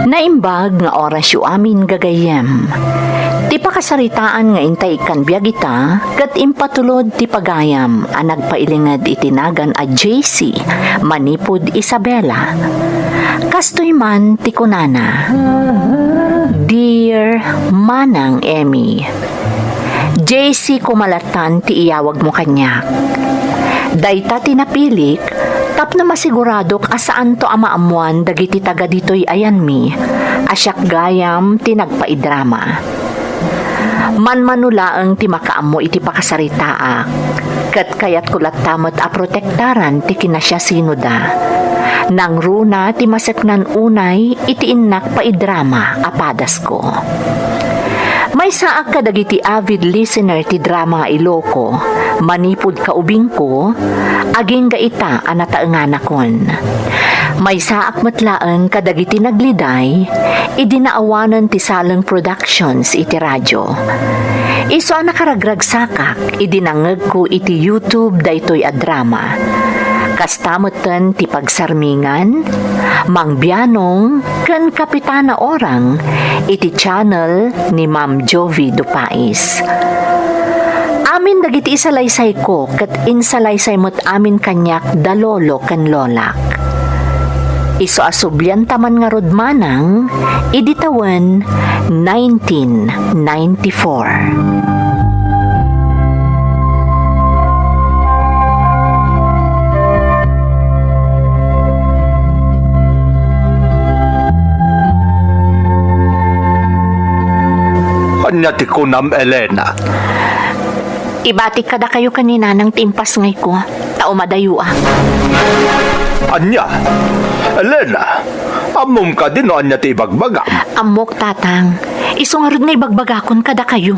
Naimbag nga orasyo amin, gagayyem. Ti pakasaritaan nga intay ikkan biag ita ket impatulod ti pagayam a nagpailinged iti nagan a J C manipud Isabela. Kastoy man ti kunana, "Dear Manang Emmy, J C koma lattan ti iyawagmo kaniak. Dayta ti napilik tapno masiguradok a saanto a maammoan dagiti taga ditoy ayanmi a siak gayam ti nagpaidrama. Manmano laeng ti makaammo iti pakasaritaak, ket kayatko latta met a protektaran ti kinasiasinoda. Nangruna ti maseknan unay iti innak paidrama a padasko." Maysaak kadagiti avid listener ti drama nga Iloko manipud kaubingko, agingga ita a nataenganakon. Maysaak met laeng kadagiti nagliday idi naawanen ti Saleng Productions iti radio. Isu a nakaragragsakak idi nangngegko iti YouTube daytoy a drama. Kasta metten ti pagsarmingan, mangbianong, ken Kapitana Orang iti channel ni Ma'am Jovi Dupais. Amin dagiti isalaysayko ket insalaysay met amin kaniak da lolo ken lolak. Isu a sublianta man ngarud manang idi tawen nineteen ninety-four. Ania ti kunam, Elena? Ibatik kadakayo ken ni Nanang ti impasngayko, ta umadayo a. Ania? Elena, ammom kadi no ania ti ibagbagam? Ammok, Tatang. Isu ngarud nga ibagbagakon kadakayo.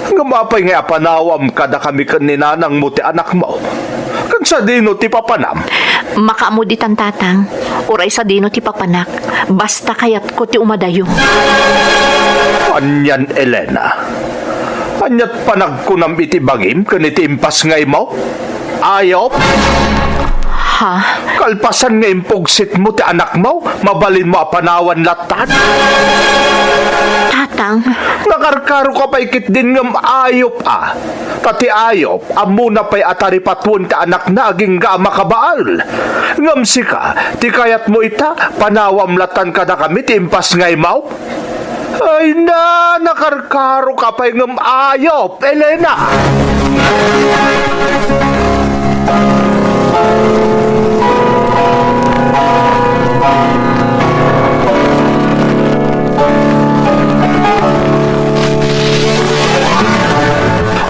Ngem apay nga apanawam kadakami ken ni nanangmo ti anakmo? Ken sadino ti papanam? Makaammo ditan, Tatang. Uray sadino ti papanak. Basta kayatko ti umadayo. Anian, Elena? Aniat panagkunam iti bangim ken iti impasngaymo? Ayop! Ha? Kalpasan nga impugsitmo ti anakmo, mabalinmo a panawan lattan? Tatang. Nakarkaroka pay ketdin ngem ayop a. Ta ti ayop, ammona pay a taripatuen ti anakna agingga a makabael. Ngem sika, ti kayatmo ita, panawam lattan kadakami ti impasngaymo? Ay na, nakarkaroka pay ngem ayop, Elena!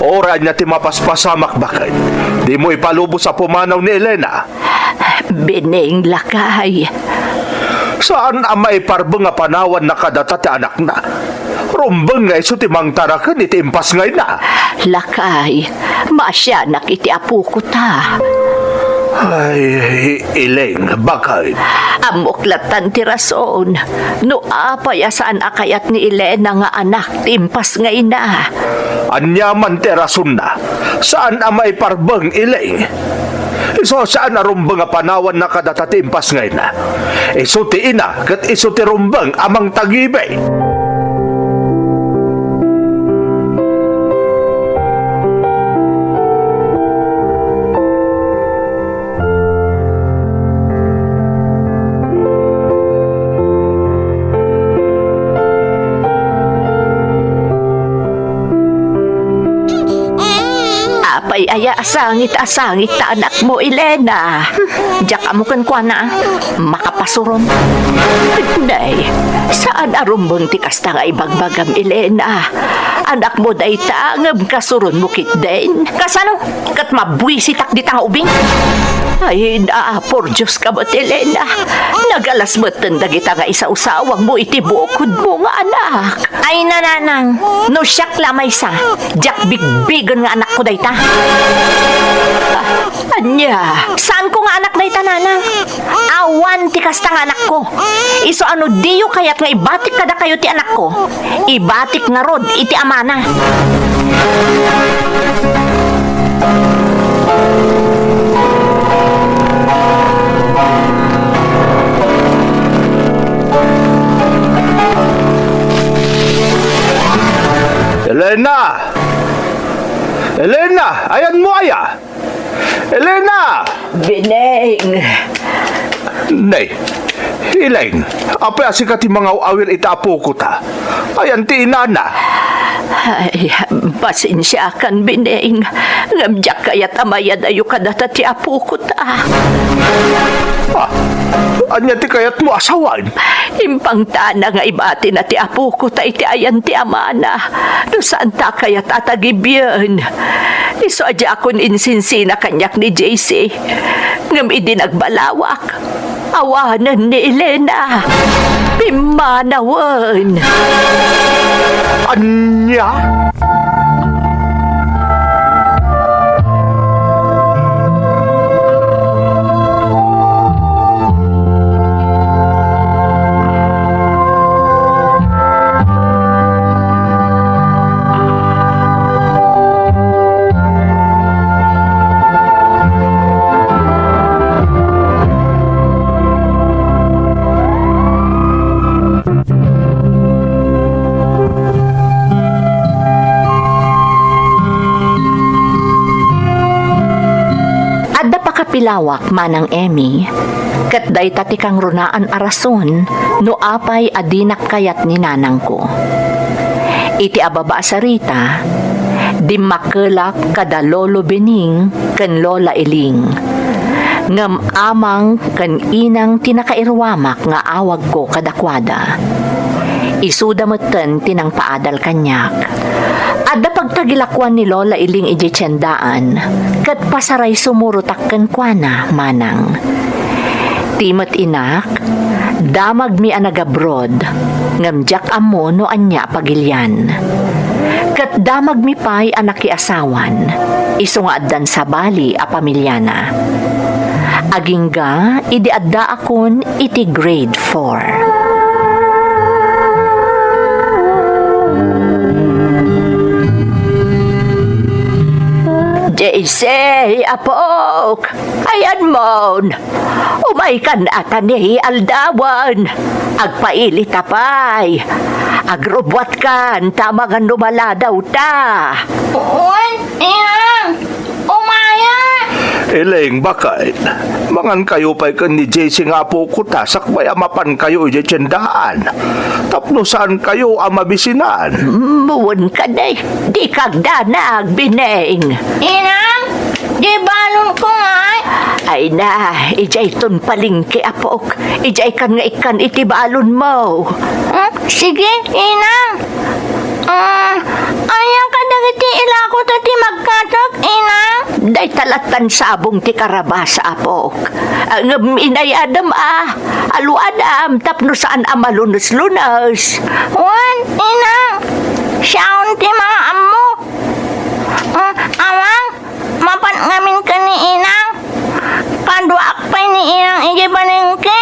Uray ania ti mapaspasamak, baket? Dimo ipalubos a pumanaw ni Elena. Beneng, lakay. Saan a maiparbeng a panawanna kadata ti anakna. Rumbeng nga isu ti mangtaraken iti impasngayna. Lakay, maasianak iti apoko ta. Ay, Ileng, baket. Ammok lattan ti rason. No apay a saan a kayat ni Elena nga anak ti impasngayna. Ania man ti rasonna? Saan a maiparbeng, Ileng. Isu a saan a rumbeng a panawanna kadata ti impasngayna. Isu ti ina ket isu ti rumbeng a mangtagibi. Apay aya a sangit a sangit ta anakmo, Elena? Diak ammo kenkuana, makapasurom. Nay, saan a rumbeng ti kasta nga ibagbagam, Elena. Anakmo dayta, ngem kasuronmo ketdin. Kasano? Ket mabuisitak dita nga ubing? Ay, na, por Dios ka met, Elena. Nagalas metten dagita nga isawsawangmo iti bukodmo nga anak. Ay, nanang, no siak la maysa, diak bigbigen nga anakko dayta. Ah, ania? Saanko nga anak dayta, nanang? Awan ti kasta nga anakko. Isu a no diyo kayat nga ibatik kadakayo ti anakko, ibatik ngarud iti amana. Elena! Elena! Ayanmo aya? Elena! Bineng! Nay, Ileng, apay a sika ti mangaw-awir iti apokota? Ayan ti inana. Ay, pasensiakan, Bineng, ngem diak kayat a mayadayo kadata ti apokota. Ah, ania ti kayatmo a sawen? Impangtana nga ibatina ti apokota iti ayan ti amana, no saanta kayat a tagibien. Isu a diakon insinsina kaniak ni J C. Ngem idi nagbalawak, awanen ni Elena. Pimmanawen. Ania? Adda pakapilawak, Manang Emmy, ket dayta ti kangrunaan a rason no apay a dinak kayat ni nanangko. Iti ababa a sarita, dimmakkelak kada Lolo Bening ken Lola Iling, ngem amang ken inang ti nakairuamak nga awagko kadakuada. Isuda metten ti nangpaadal kaniak. Adda pagtagilakuan ni Lola Iling idiay tiendaan, ket pasaray sumurotak kenkuana, Manang. Ti met inak, damagmi a nagabroad, ngem diak ammo no ania a pagilian. Ket damagmi pay a nakiasawan, isu nga addan sabali a pamiliana. Agingga idi addaakon iti grade four. J C, apok, ayanmon. Umaykan a ta ni aldawen. Agpailita pay. Agrubbuatkan ta amangan no maladawta. Wen, inang. Umaya! Iling, baket, mangankayo pay ken ni J C nga apokota sakbay a mapankayo idiay tiendaan tapno saankayo a mabisinan. Mm, wen kadi, dika agdanag, Bineng. Inang, di balonko ngay? Ay na, idiayton palengke, apok. Idiaykan nga ikkan iti balonmo. Hmm, sige, inang. Ah, ania kadagiti ilako ta ti magkatek, inang? Dayta lattan sabong ti karabasa, apok. Ah, ngem inay-adem a, aluadam tapno saan a malunes-lunes. Wen, inang. Siaon ti mangaammo. Ah, amang, mapan ngamin ken ni inang. Kaduaak pay ni inang idiay palengke.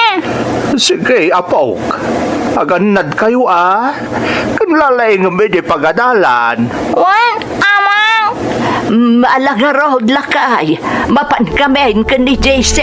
Sige, apok. Agannadkayo a. Ken lalaingem idiay pagadalan. Wen, amang. Mm, ala ngarud, lakay. Mapan ngamin ken ni J C.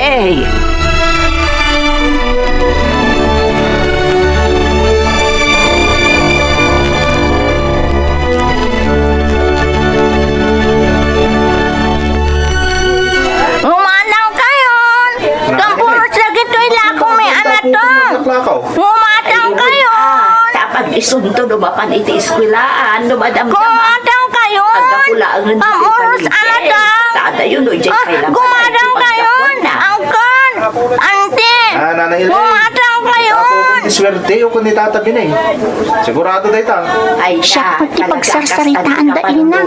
Gumatangkayon! Kampuros dagitoy lakomi a nateng! Gumatangkayon! Tapag isunto no mapan iti eskwelaan, no madamdama. Gumatangkayon! Agapulaangan iti Kampuros a palengke. Nateng! Tadayo no ijay Ah, kailangan gumatangkayon! Angkan! Auntie! Ah, Nanay Elaine. Gumatangkayon! Suwerte o kun ni Tata Binay. Sigurado dayta. Ay, siak ti pagsarsaritaan da ina,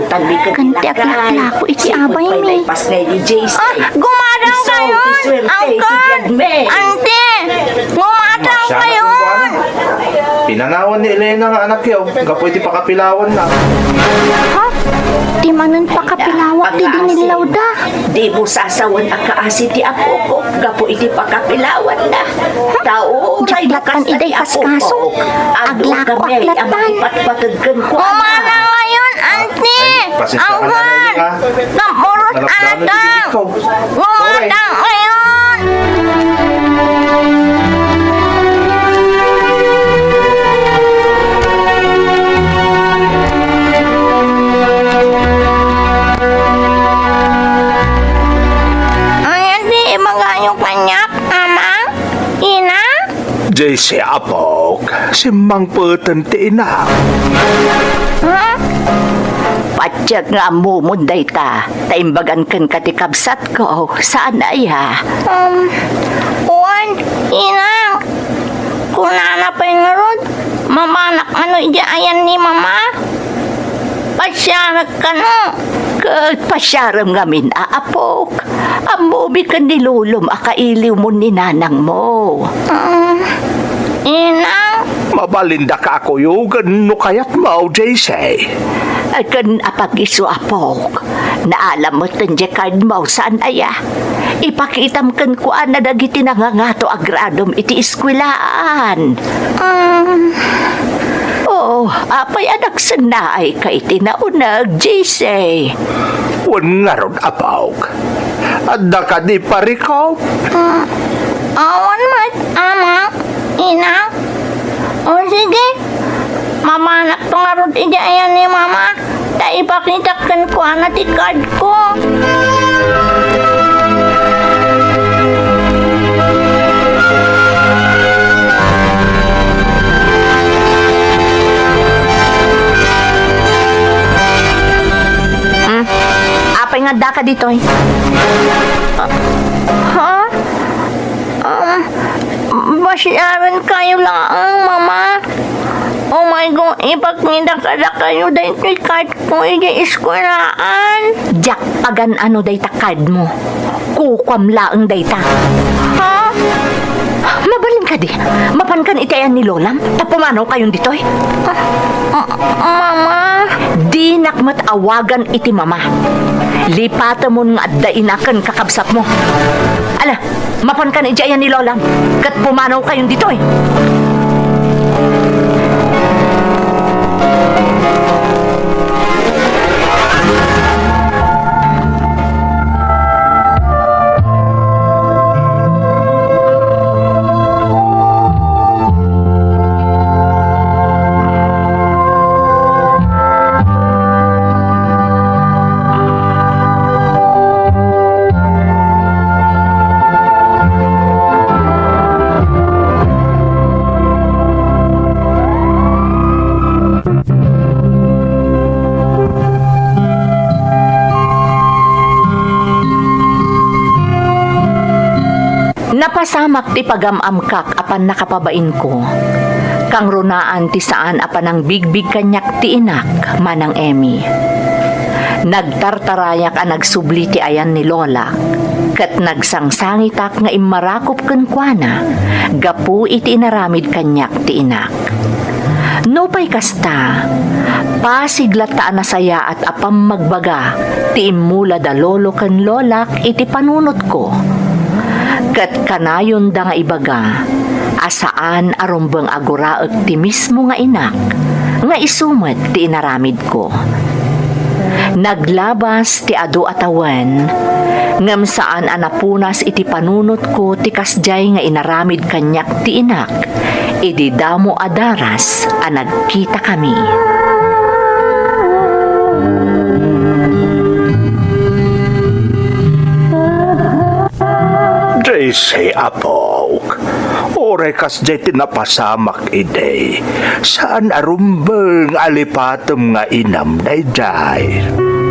ken ti aglaklako iti abaymi. Ah, gumadaw kayon, uncle! Auntie! Gumadaw kayon! Pinanawan ni Elena nga anakyo, gapu iti pakapilawanna. Ha? Ti manen pakapilawak ti dinillawda? Dimo sasawen a kaasi ti apok gapu iti pakapilawanna. Ta uray no kasta ti apok, adu kami a makipatpateg kenkuana. Gumadaw kayon, auntie! Ay, pasensya ka na, Nelly, ha? Uncle! Napurot a natang! Gumadaw kayon! Ania ti ibagayo kaniak, Ama? Ina? Jesse, apok, simmangpeten ti ina. Ha? Patiek nga ammomon dayta, ta imbagan kenka ti kabsatko, saan aya? Um, wen, ina. Kunana pay ngarud, mapanak kano idiay ayan ni Mama? Pasiarek kano? Ket pasiarem ngamin a apok. Ammomi ken ni lolom a kailiwmon ni nanangmo. Ah, ina? Mabalinda ka a kuyogen no kayatmo, J C. Ken apag-isu, apok. Naalam met ti cardmo, saan aya? Ipakitam kenkuana dagiti nangangato a gradom iti eskuelaan. Ah. Oo, apay a nagsennaayka iti nauneg, J C? Wen ngarud, apok. Adda kadi parikop? Ah, awan met, Ama, Ina. O sige, mapanakto ngarud idiay ayan ni Mama, ta ipakitak kenkuana ti cardko. Hmm? Apay nga addaka ditoy? Ha? Um, pasiarenkayo laeng, Mama. Umayko ipakita kadakayo daytoy cardko idiay eskuelaan. Diak pagan-ano dayta cardmo. Kukuam laeng dayta. Ha? Mabalin kadi, mapankan iti ayan ni Lolam, ta pumanawkayon ditoy. Ah, ah, Mama. Dinak met awagan iti Mama. Lipatemon nga adda ina ken kakabsatmo. Ala, mapankan idiay ayan ni Lolam, ket pumanawkayon ditoy. Napasamak ti pagam-amkak a pannakapabainko. Kangrunaan ti saan a panangbigbig kaniak ti inak, Manang Emmy. Nagtartarayak a nagsubli ti ayan ni Lolak, ket nagsangsangitak nga immarakop kenkuana gapu iti inaramid kaniak ti inak. Nupay kasta, pasig latta a nasayaat a pammagbaga ti immula da lolo ken lolak iti panunotko. Ket kanayonda nga ibaga a saan a rumbeng a guraek ti mismo nga inak, nga isu met ti inaramidko. Naglabas ti adu a tawen, ngem saan a napunas iti panunotko ti kasdiay nga inaramid kaniak ti inak idi damo a daras a nagkitakami. J C, apok, uray kasdiay ti napasamak idi, saan a rumbeng a lipatem nga inam daydiay.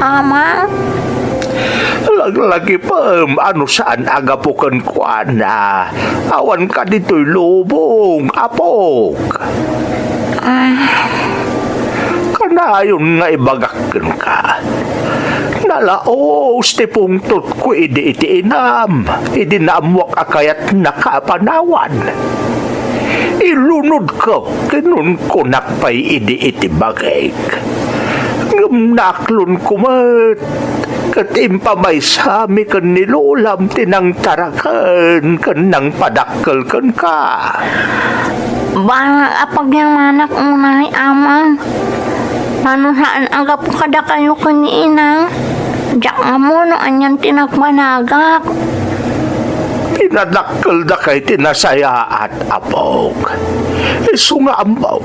Ama, Laglagipem a no saan a gapu kenkuana, awan ka ditoy lubong, apok. Kanayon nga ibagak kenka, nalaos ti pungtotko idi iti inam, idi naammuak a kayatnaka a panawan. Ilunodko, kinunkunak pay idi iti bagik. Ngem naaklonko met, ket impamaysami ken ni lolam ti nangtaraken ken nangpadakkel kenka. Bala a pagyamanak unay, Amang. Mano saan a gapu kadakayo ken ni Inang? Diak ammo no anian ti nagbanagak. Pinadakkeldakay ti nasayaat, apok. Isu nga ammok,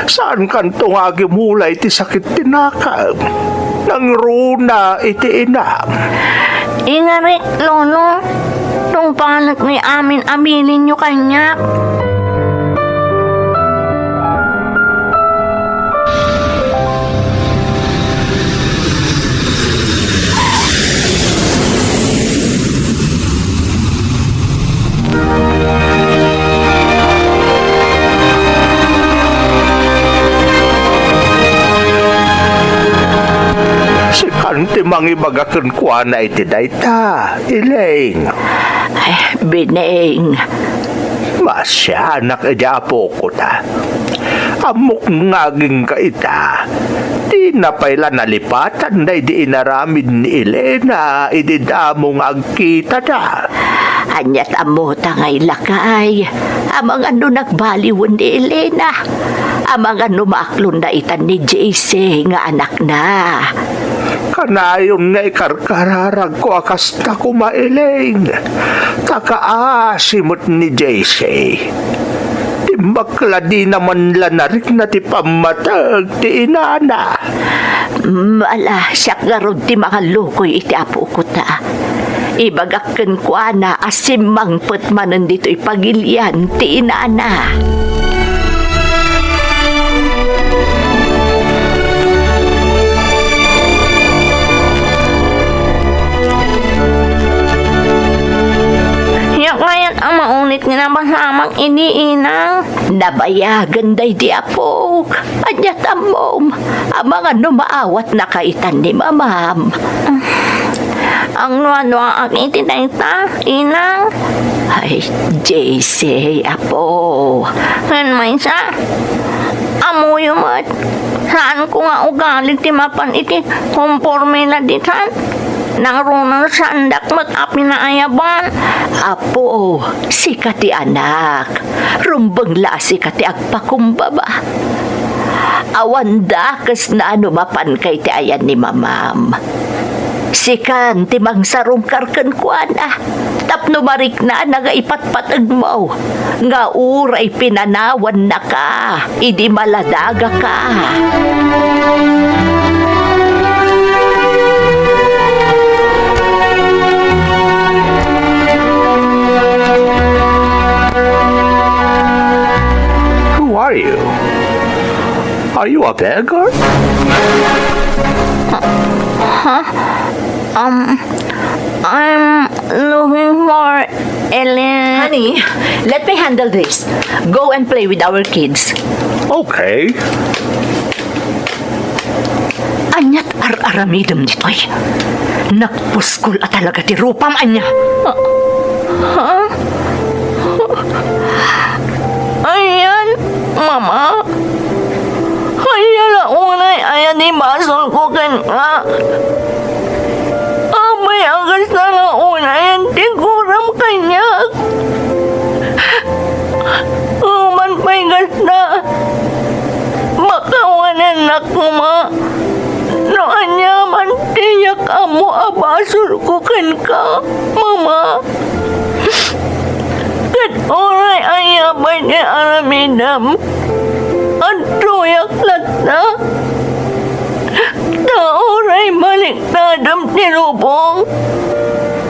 saankanto nga agimula iti sakit ti nakem. Nangruna iti inam. Ingarik, Lolo. Tungpanek ni amin a bilinyo kaniak. Sikan ti mangibaga kenkuana iti dayta, Iling. Ay, Bining. Maasianak idi apoko ta. Ammok nga agingga ita. Dina pay la nalipatan daydi inaramid ni Elena idi damo nga agkitada. Aniat ammota nga ilakay, amangan no nagbaliwen ni Elena, amangan no maaklonna itan ni J C nga anakna. Kanayon nga ikarkararagko a kasta koma, Iling, ta kaasi met ni J C. Ti makladina man la narikna ti pammateg ti inana. Ala, siak ngarud ti mangallukoy iti apoko ta. Ibagak kenkuana a simmangpet manen ditoy pagilian ti inana. Siak ngayen a maunit nga napasamak idi, Inang. Nabayagen daydi apok. Ania ti ammom? Amangan no maawatnaka itan ni mamam. Agnuanuaak iti dayta, Inang. Ay, J C, apo. Ngem maysa, ammoyo met, saanko nga ugali ti mapan iti komporme la ditan. Nangruna saandak met a pinaayaban. Apo, sika ti anak. Rumbeng la a sika ti agpakumbaba. Awan dakesna no mapanka iti ayan ni mamam. Sikan ti mangsarungkar kenkuana tapno mariknana nga ipatpategmo nga uray pinanawannaka idi maladagaka. Who are you? Are you a beggar? Huh? Um, I'm looking for Ellen. Honey, let me handle this. Go and play with our kids. Okay. Aniat ar-aramidem ditoy? Nagpuskol a talaga ti rupam, ania? Ha? Ayan, Mama. Ania la unay aya ti basolko kenka? Apay a kasta la unayen ti kuram kaniak? Awan pay kasta, makawanennak koma no aniaman ti diak ammo a basolko kenka, Mama. Ket uray ania pay ti aramidem, adtoyak latta. Ta uray baliknadem ti lubong,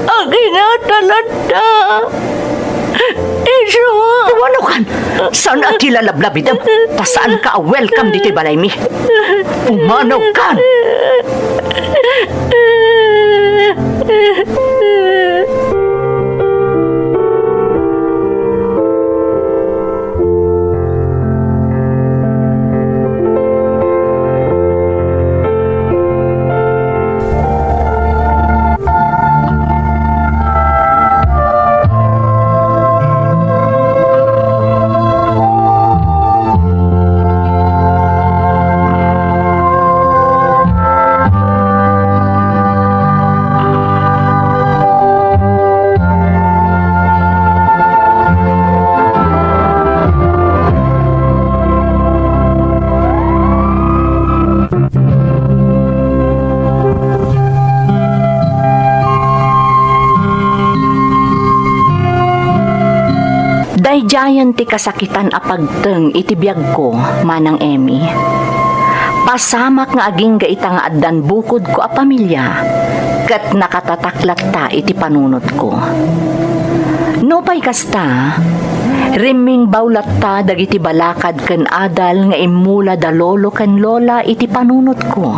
aginata latta. Isu. Pumanaw kan! Saan a ti lalablabidem? Ta saanka a welcome ditoy balaymi. Pumanaw kan! Daydiayen ti kasakitan a pagteng iti biagko, Manang Emmy. Pasamak nga agingga ita nga addan bukodko a pamilia, ket nakatatak latta iti panunotko. Nupay kasta, rimmingbaw latta dagiti balakad ken adal nga immula da lolo ken lola iti panunotko.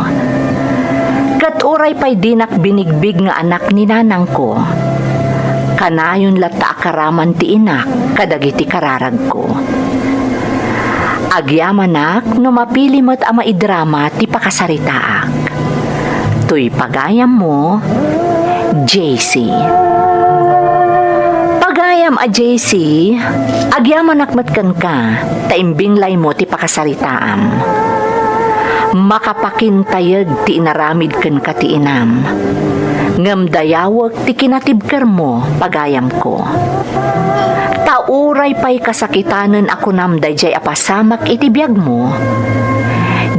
Ket uray pay dinak binigbig nga anak ni nanangko, kanayon latta a karaman ti inak kadagiti kararagko. Agyamanak no mapili met a maidrama ti pakasaritaak. Toy pagayammo, J C. Pagayam a J C, agyamanak met kenka ta imbinglaymo ti pakasaritaam. Makapakintayeg ti inaramid kenka ti inam, ngem dayawek ti kinatibkermo, pagayamko. Ta uray pay kasakitanen a kunam daydiay a pasamak iti biagmo,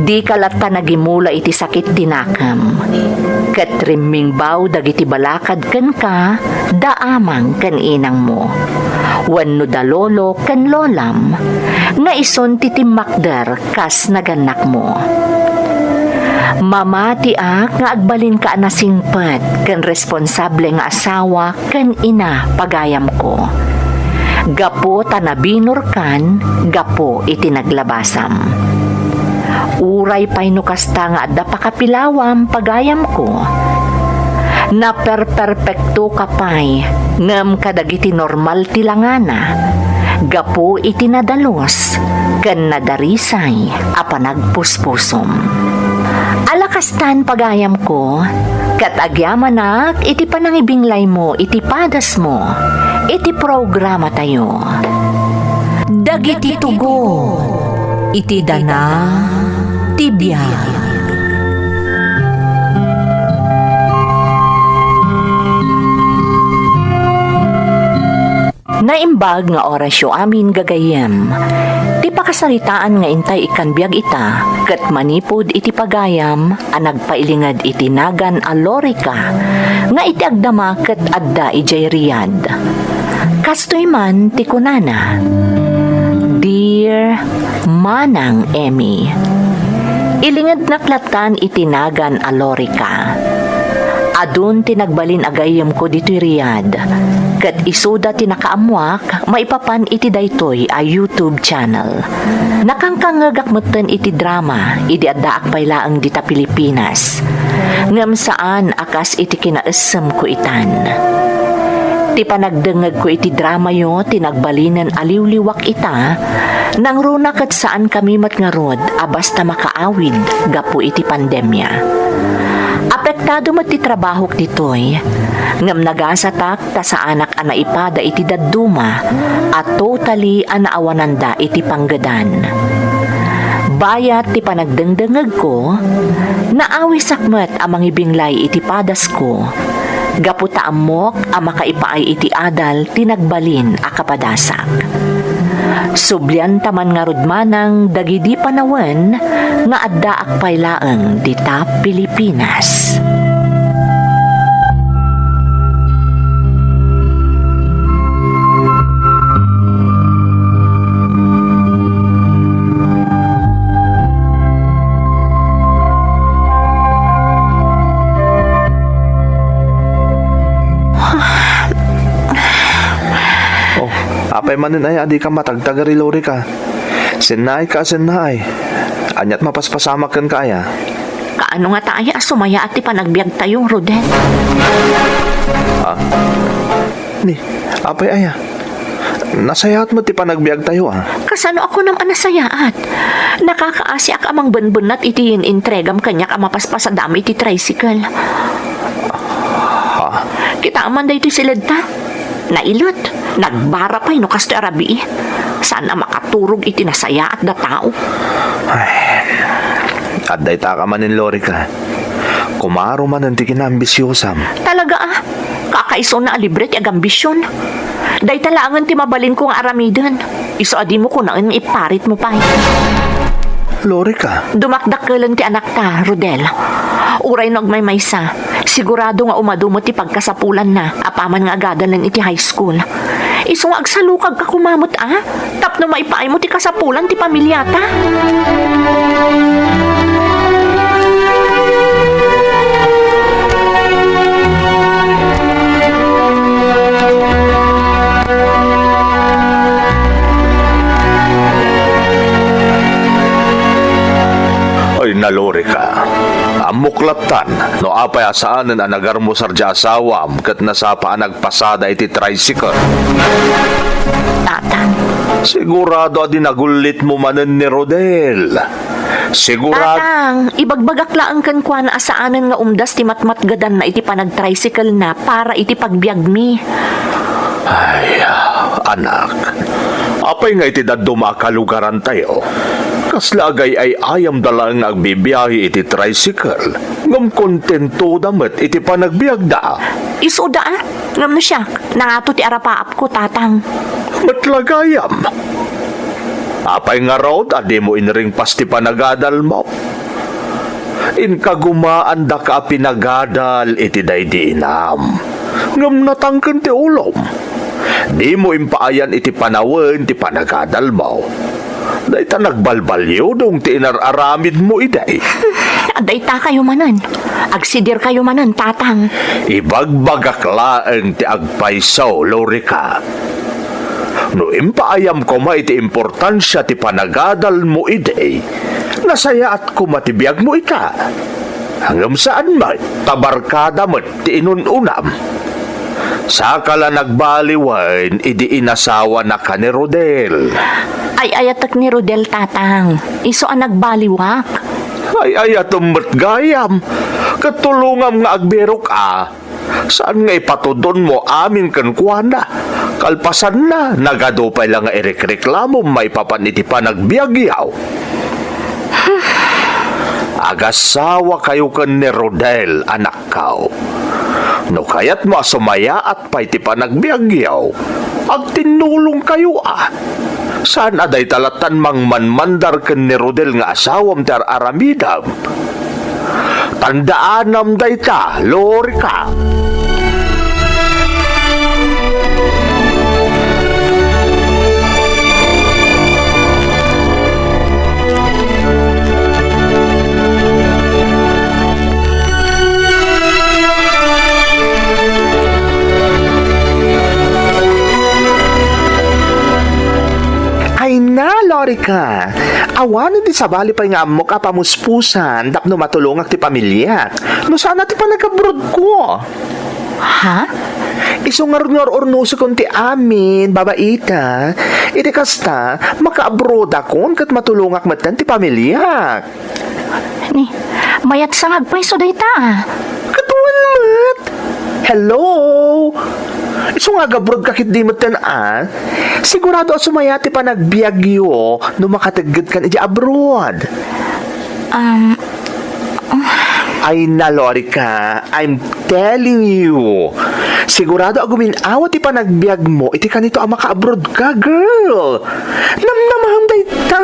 dika latta nagimula iti sakit ti nakem, ket rimmingbaw dagiti balakad kenka da amang ken inangmo, wenno da lolo ken lolam, nga isun ti timmakder kas nagannakmo. Mamatiak nga agbalinka a nasingpet ken responsable nga asawa ken ina, pagayamko, gapu ta nabinorkan gapu iti naglabasam. Uray pay no kasta nga adda pakapilawam, pagayamko, naperperpektoka pay ngem kadagiti normal ti langana gapu iti nadalus ken nadarisay a panagpuspusom. Ala kastan, pagayamko, ket agyamanak iti panangibinglaymo iti padasmo iti programatayo. Dagiti tugon iti dana ti biag. Naimbag nga orasyo amin, gagayyem. Ti pakasaritaan nga intay ikkan biag ita ket manipud iti pagayam a nagpailinged iti nagan a Lorica nga iti agdama ket adda idiay Riyadh. Kastoy man ti kunana, "Dear Manang Emmy, ilingednak lattan iti nagan a Lorica. Adun ti nagbalin a gayyemko ditoy Riyadh, ket isuda ti nakaammuak maipapan iti daytoy a YouTube channel. Nakangkangngegak metten iti drama idi addaak pay laeng dita Pilipinas, ngem saan a kas iti kinaessemko itan. Ti panagdengngegko iti dramayo ti nagbalinen a liwliwak ita, nangruna ket saankami met ngarud a basta makaawid gapu iti pandemia. Apektado met ti trabahok ditoy, ngem nagasatak ta saanak a naipada iti dadduma a totally a naawananda iti panggedan. Bayat ti panagdengdengngegko, naawisak met a mangibinglay iti padasko, gapu ta ammok a makaipaay iti adal ti nagbalin a kapadasak. Sublianta man ngarud manang dagidi panawen nga addaak pay laeng dita Pilipinas." Oh, apay manen aya a dika matagtagar, Lorica? Sennaayka a sennaay. Ania't mapaspasamak kenka aya? Kaano ngata aya a sumayaat ti panagbiagtayo, Rodel? Ah? Ni, apay aya? Nasayaat met ti panagbiagtayo, ah. Kasano a kunam a nasayaat? Nakakaasiak a mangbenbennat iti in-intregam kaniak a mapaspasadam iti tricycle. Ha? Kitaem man daytoy siledta. Nailet. Nagbara pay no kastoy a rabii. Saan a makaturog iti nasayaat da tao. Ay, adda ita ka manen, Lorica. Kumaro manen ti kinaambisiosam. Talaga, ah? Kakaisuna a libre ti agambision. Dayta laengen ti mabalinko nga aramiden. Isu a dimo kunaen nga iparitmo pay. Lorica. Dumakdakkelen ti anakta, Rodel. Uray no agmaymaysa, sigurado nga umadu met ti pagkasapulanna apaman nga agadalen iti high school. Isu nga agsalukagka koma met, a? Tapno maipaaymo ti kasapulan ti pamiliata. Ay, Lorica. Ammok lattan no apay a saanen a nagarmusar ti asawam ket nasapa a nagpasada iti tricycle. Tatang. Sigurado a di nagullitmo manen ni Rodel. Sigurad- Tatang, ibagbagak laeng kenkuana a saanen nga umdas ti matmatgedanna iti panagtricycle-na para iti pagbiagmi. Ay, anak, apay nga iti dadduma a kalugarantayo, kasla agay-ay-ayamda laeng nga agbibiahe iti tricycle, ngem kontentoda met iti panagbiagda? Isuda, a? Ngem no siak, nangato ti arapaapko, Tatang. Met la gayam. Apay ngarud a dimo inringpas ti panagadalmo? Inkagumaandaka a pinagadal iti daydi inam, ngem natangken ti ulom. Dimo impaayan iti panawen ti panagadalmo. Dayta nagbalbaliudong ti inar-aramidmo idi. Dayta kayo manen. Agsidir kayo manen, Tatang. Ibagbagak laeng ti agpayso, Lorica. No impaayam koma iti importansia ti panagadalmo idi, nasayaat koma ti biagmo ita. Ngem saan met, ta barkada met ti inun-unam. Saka la nagbaliwen idi inasawanaka ni Rodel. Ay-ayatek ni Rodel, Tatang. Isu a nagbaliwak. Ay-ayatem met gayam. Ket tulongam nga agbirok a. Saan nga ipatudonmo amin kenkuana? Kalpasanna, nagadu pay la nga irikreklamom maipapan iti panagbiagyo. Agasawa kayo ken ni Rodel, anakko. No kayatmo a sumayaat pay ti panagbiagyo, agtinnulong kayo a. Saan a dayta lattan mangmanmandar ken ni Rodel nga asawam ti ar-aramidem? Tandaanam dayta, Lorica. Ay na, Lorica. Awan idi sabali pay nga ammok a pamuspusan tapno matulongak ti pamiliak. No saan a ti panagabrodko. Ha? Isu ngarud nga ur-urnosek ti amin, babaita. Iti kasta, makaabrodakon ket matulongak metten ti pamiliak. Ni, mayat sa nga agpayso dayta, a. Ket wen met. Hello? Isu nga agabrodka ketdi metten, a. Sigurado a sumaya ti panagbiagyo no makateggedkan idiay abroad. Um, Ay na, Lorica, I'm telling you. Sigurado a gumin-awa ti panagbiagmo iti kanito a makaabrodka, girl. Namnamaem dayta.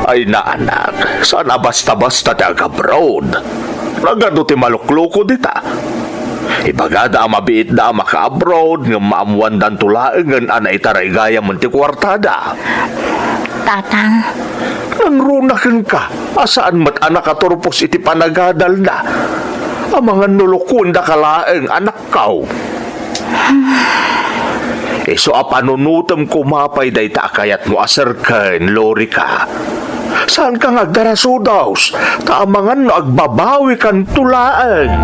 Ay na, anak, saan a basta-basta ti agabroad. Nagadu ti malukluko dita. Ibagada a mabiitda a makaabroad ngem maammoandanto laengen a naitaraygayam ti kuartada. Tatang, Nangruna kenka a saan met a nakaturpos iti panagadalna. Amangan no lukuendaka laeng, anakkaw. Isu a panunotem koma pay dayta a kayatmo a serken, Lorika. Saanka nga agdarasudaus, ta amangan no agbabawikanto laeng.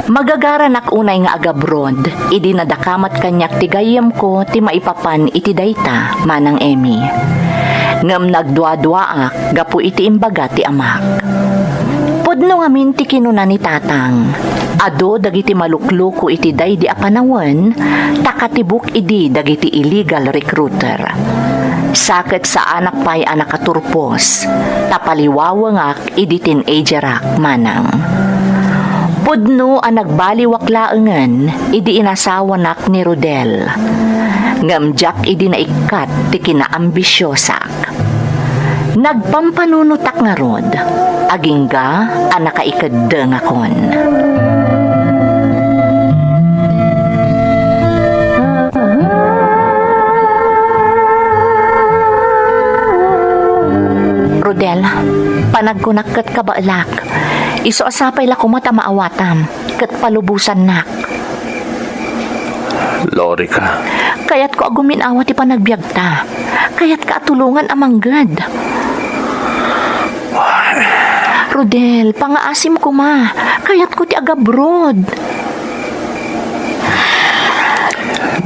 Magagaranak unay nga agabroad, idi nadakamat kaniak ti gayyemko ti maipapan iti dayta, Manang Emmy. Ngem nagduaduaak gapu iti imbaga ti amak. Pudno ngamin ti kinuna ni Tatang, adu dagiti malukluko iti daydi a panawen, ta katibuk idi dagiti illegal recruiter. Sa ket saanak pay a nakaturpos, ta paliwawengak idi teenagerak, Manang. Pudno a nagbaliwak laengen idi inasawanak ni Rodel, ngem diak idi naikkat ti kinaambisiosak. Nagpampanunotak ngarud, agingga a nakaikeddengakon. Rodel, panagkunak ket kabaelak. Isu a sapay la koma ta maawatam, ket palubosannak. Lorika. Kayatko a gumin-awa ti panagbiagta. Kayatka a tulongan a mangged. Rodel, pangaasim koma. Kayatko ti agabroad.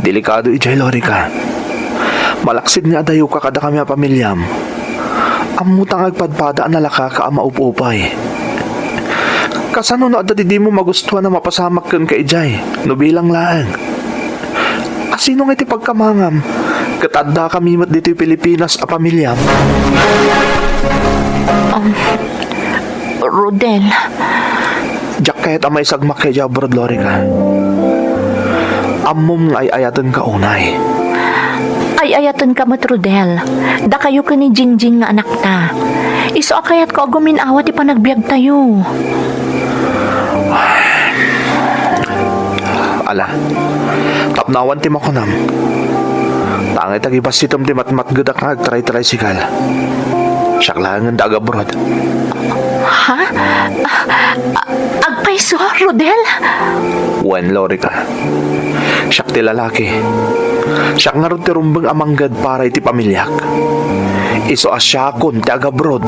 Delikado idiay, Lorika. Malaksid nga adayoka kadakami a pamiliam. Ammota nga agpadpada a nalakaka a maup-upay. Kasano no adda ti dimo magustuan a mapasamak kenka idiay, no bilang laeng? Asino nga iti pagkamangam ket addakami met ditoy Pilipinas a pamiliam? Um, Rodel. Diak kayat a maisagmak idiay abroad, Lorika. Ammom nga ay-ayatenka unay. Ay-ayatenka met, Rodel. Dakayo ken ni Jingjing nga anakta. Isu a kayatko a gumin-awa ti panagbiagtayo. Ala, tapno awan ti makunam. Tangay ta gibassitem ti matmatgedak nga agtray-tricycle. Siak laengen ti agabroad. Ha? A-, a-, agpayso, Rodel? Wen, Lorika. Siak ti lalaki. Siak ngarud ti rumbeng a mangged para iti pamiliak. Isu a siakon ti agabroad.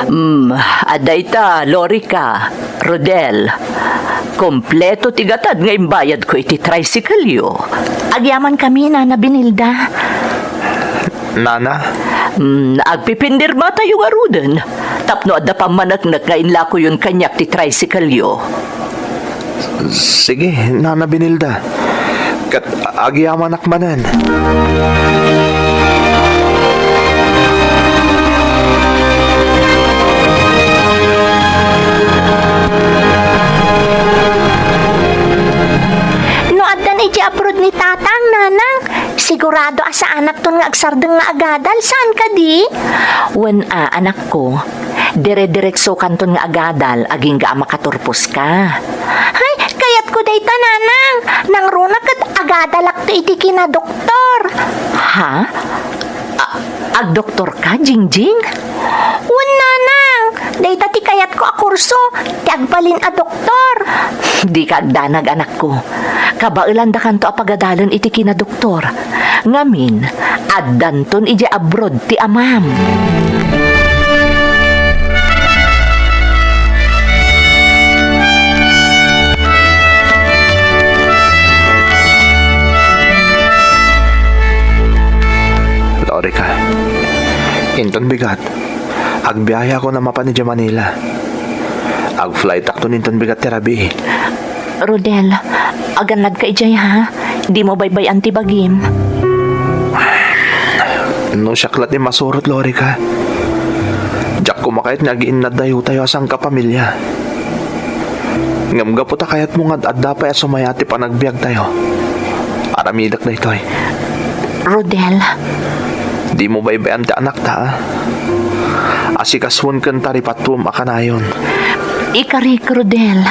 Mm, adda ita, Lorika, Rodel. Kompleto ti gatad nga imbayadko iti tricycle-yo. Agyamankami, Nana Benilda. Nana? Mm, agpipindirmatayo ngaruden tapno adda pammaneknek nga inlakoyon kaniak ti tricycle-yo. Sige, Nana Benilda. Ket agyamanak manen. No addan idiay abroad ni Tatang, Nanang, sigurado a saanakton nga agsardeng nga agadal, saan kadi? Wen a, anakko. Dire-direksokanton nga agadal agingga a makaturposka. Hay, kayatko dayta, Nanang. Nangruna ket agadalakto iti kinadoktor. Ha? A-, agdoktorka, Jingjing? Wen, Nanang. Dayta ti kayatko a kurso, ti agbalin a doktor. Dika agdanag, anakko. Kabaelandakanto a pagadalen iti kinadoktor. Ngamin, addanton idiay abroad ti amam. Inton bigat, agbiaheakon a mapan idiay Manila. Agflightakton inton bigat ti rabii. Rodel, agannadka idiay, ha? Dimo baybay-an ti bagim. No siak la ti masurot, Lorica. Diak koma kayat nga agiinnad daytoy a sangkapamilya. Ngem gapu ta kayatmo nga ad-adda pay a sumayaat ti panagbiagtayo, aramidek daytoy. Rodel. Dimo baybay-an ti anakta, a? Asikasuenken ta ripatuem a kanayon. Ikarik, Rodel.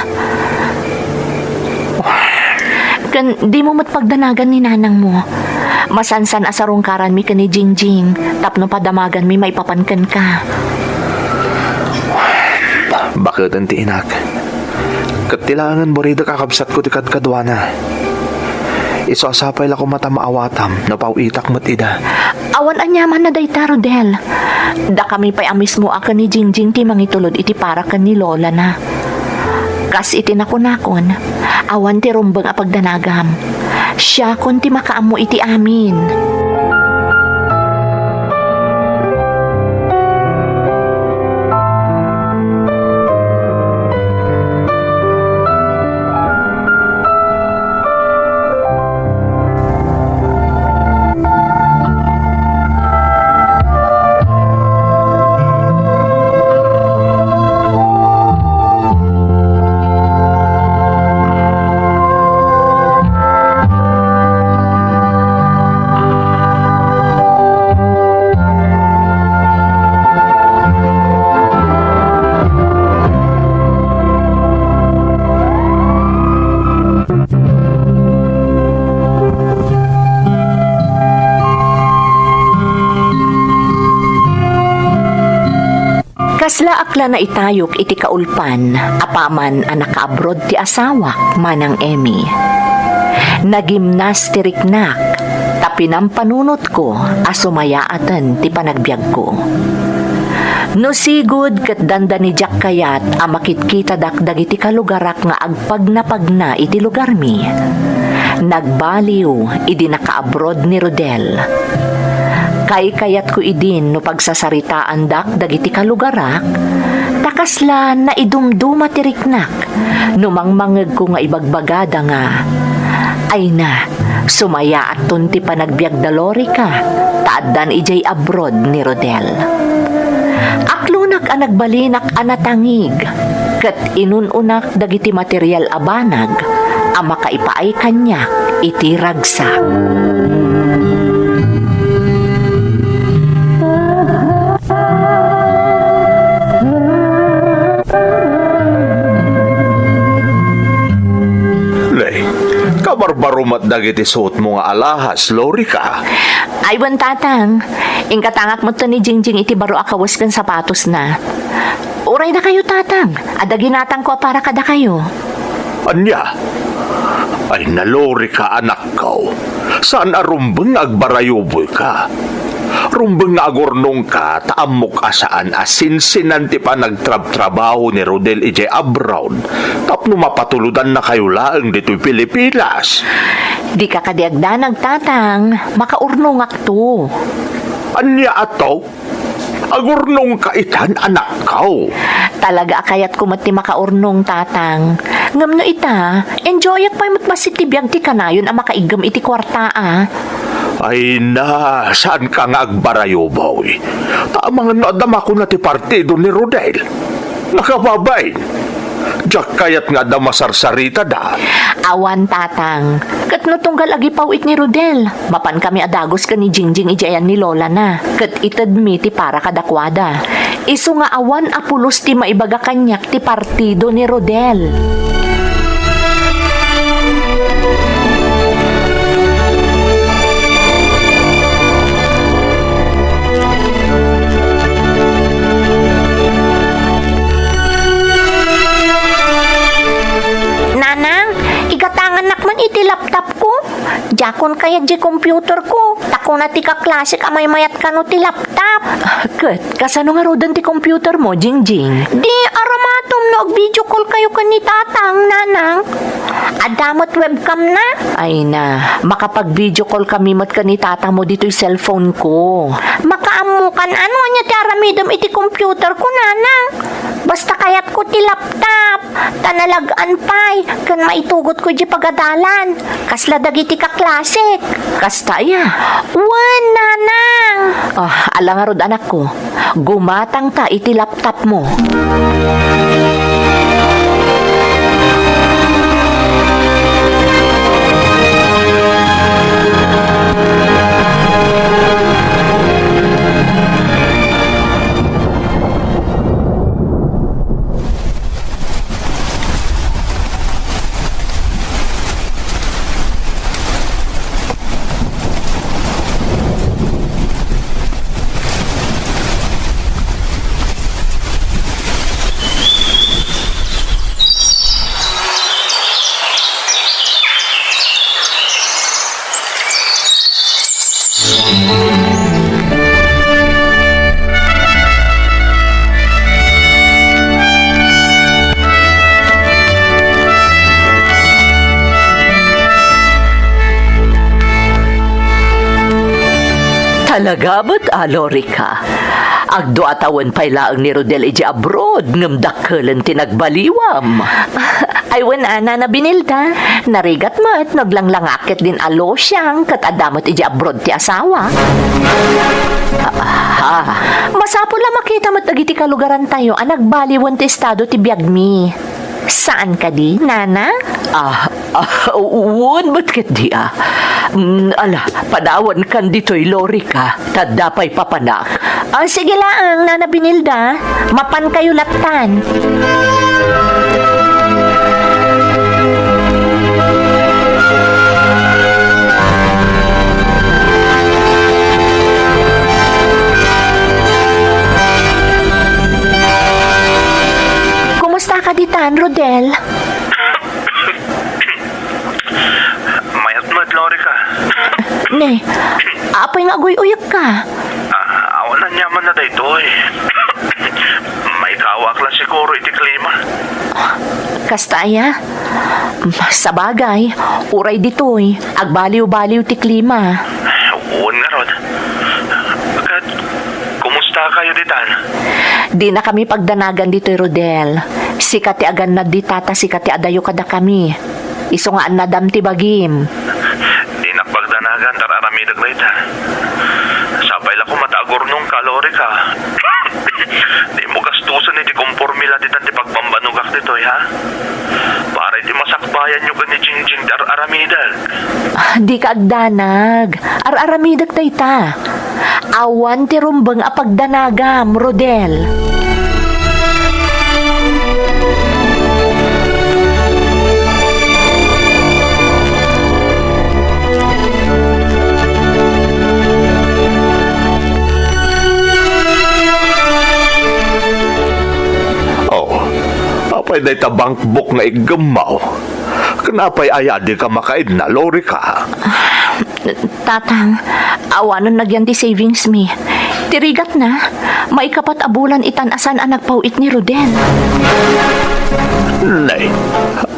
Ken dimo met pagdanagan ni nanangmo. Masansan a sarungkaranmi ken ni Jingjing tapno padamaganmi maipapan kenka. Baketen ti inak. Ket ti laengen buridek a kabsatko ti kadkaduana. Isu a sapay la koma ta maawatam no paw-itak met ida. Awan aniamanna dayta, Rodel. Dakami pay a mismo a ken ni Jingjing ti mangitulod iti para ken ni lolana. Kas iti nakunakon, awan ti rumbeng a pagdanagam. Siakon ti makaammo iti amin. Kaslaak la naitayok iti kaulpan apaman a nakaabroad ti asawak, Manang Emmy. Nagimnas ti riknak, ta pinampanunotko a sumayaaten ti panagbiagko. No sigud ket dandani diak kayat a makitkitadak dagiti kalugarak nga agpagnapagna iti lugarmi, nagbaliw idi nakaabroad ni Rodel. Kaykayatko idin no pagsasaritaandak dagiti kalugarak, ta kasla naidumduma ti riknak no mangmangegko nga ibagbagada nga, "Ayna, sumayaatton ti panagbiagda, Lorica, ta addan idiay abroad ni Rodel." Aklonak a nagbalinak a natangig, ket inun-unak dagiti material a banag a makaipaay kaniak iti ragsak. Nay, kabarbaro met dagiti suotmo nga alahas, Lorica. Ay, wen, Tatang. Inkatangak met ni Jingjing iti baro a kawes ken sapatosna. Uray dakayo, Tatang. Adda ginatangko a para kadakayo. Ania? Ay, na, Lorica, anakko. Saan a rumbeng nga agbarayuboyka. Rumbeng nga agurnongka ta ammok a saan a sinsinan ti panagtrabtrabaho ni Rodel idiay abroad tapno mapatulodannakayo laeng ditoy Pilipinas. Dika kadi agdanag, Tatang. Makaurnongakto. Ania ato? Agurnongka itan, anakko. Talaga a kayatko met ti makaurnong, Tatang. Ngem no ita, enjoyak pay met bassit ti biag ti kanayon a makaiggem iti kuarta, a. Ay na, saanka nga agbarayuboy. Ta amangan no adda makuna ti partido ni Rodel. Nakababain. Diak kayat nga adda masarsaritada. Awan, Tatang. Ket no tunggal agipaw-it ni Rodel, mapankami a dagus ken ni Jingjing idiay ayan ni lolana, ket itedmi ti para kadakuada. Isu nga awan a pulos ti maibaga kaniak ti partido ni Rodel. Nanang, igatangannak man iti laptopko. Diakon kayat diay computerko. Ta kuna ti kaklasek a maymayat kano ti laptop. Ket, kasano ngaruden ti computer mo, Jingjing? Di, aramatom no ag-video call kayo ken ni Tatang, Nanang. Adda met webcam na. Ay na, makapag-video call kami met ken ni Tatang mo ditoy cellphone ko. Makaammokan, ano ania ti aramidem iti computer ko, Nanang? Basta kayatko ti laptop. Ta nalag-an pay, ken maitugotko idiay pagadalan, kasla dagiti kaklasek. Kasta aya? Wen, Nanang. Ah, ala ngarud, anakko. Gumatangta iti laptopmo. Talaga met a, Lorica? Agdua tawen pay laeng ni Rodel idiay abroad, ngem dakkelen ti nagbaliwam. Ay, wen a, Nana Binilda, narigat met no aglanglangak ketdin a losiang ket adda met idiay abroad ti asawa. Ah, masapul a makita met dagiti kalugarantayo a nagbaliwen ti estado ti biagmi. Saan kadi, Nana? Ah, ah, wen met ketdi a. Mm, ala, panawankan ditoy, Lorica, ta adda pay papanak. Ah, sige laeng, Nana Binilda. Mapankayo lattan. Kumusta ka ditan, Rodel? Mayat met, Lorica. Ne, apay nga aguy-uyek ka? Ah, awan aniaman na daytoy. Maikawak la siguro iti klima. Kasta aya? Sabagay, uray ditoy, agbaliw-baliw ti klima. Wen ngarud. Ket, kumusta kayo ditan? Dina kami pagdanagan ditoy, Rodel. Sika ti agannad dita ta sika ti adayo kadakami. Isu nga annadam ti bagim. Dinak pagdanagan, ta ar-aramidek dayta. Sapay la koma ta agurnongka, Lorica. Dimo gastusen iti kompormila ditan ti pagbambanogak ditoy, ha? Para iti masakbayanyo ken ni Jingjing ti ar-aramidek. Ah, dika agdanag. Ar-aramidek dayta. Awan ti rumbeng a pagdanagam, Rodel. Oh, apay dayta bankbook nga iggemmo? Ken apay aya dika makaidna, Lorica? Tatang, awanen nagyan ti savings mi. Ti rigatna, maikapat a bulan itan a saan a nagpaw-it ni Rodel. Nay,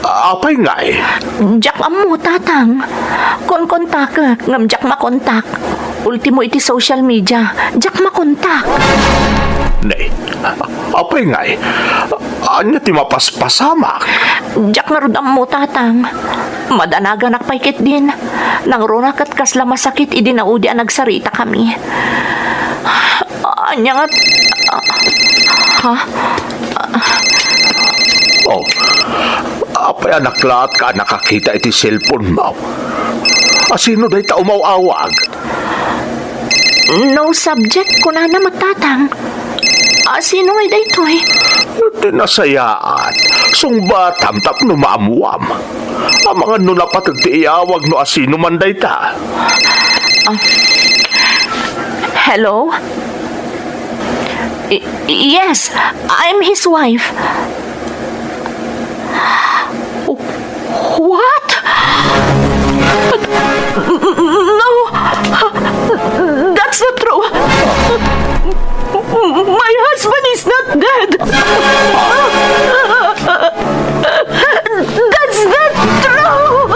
apay ngay? Diak ammo, Tatang. Konkontakek, ngem diak makontak. Ultimo iti social media, diak makontak. Nay, apay ngay? Ania ti mapaspasamak? Diak ngarud ammo, Tatang. Madanaganak pay ketdin. Nangruna ket kasla masakit idi naudi a nagsaritakami. Ania nga, ha? Oh, apay a naklaat ka a nakakita iti cellphone mo? A sino dayta umaw-awag? No subject, kunana met, Tatang. A sino ngay daytoy? Ti nasayaat, sungbatam tapno maammuam. Amangan no napateg ti iyawag no a sino man dayta. Ah. Hello? Y-, yes, I'm his wife. What? No, that's not true. husband is not dead. That's not true.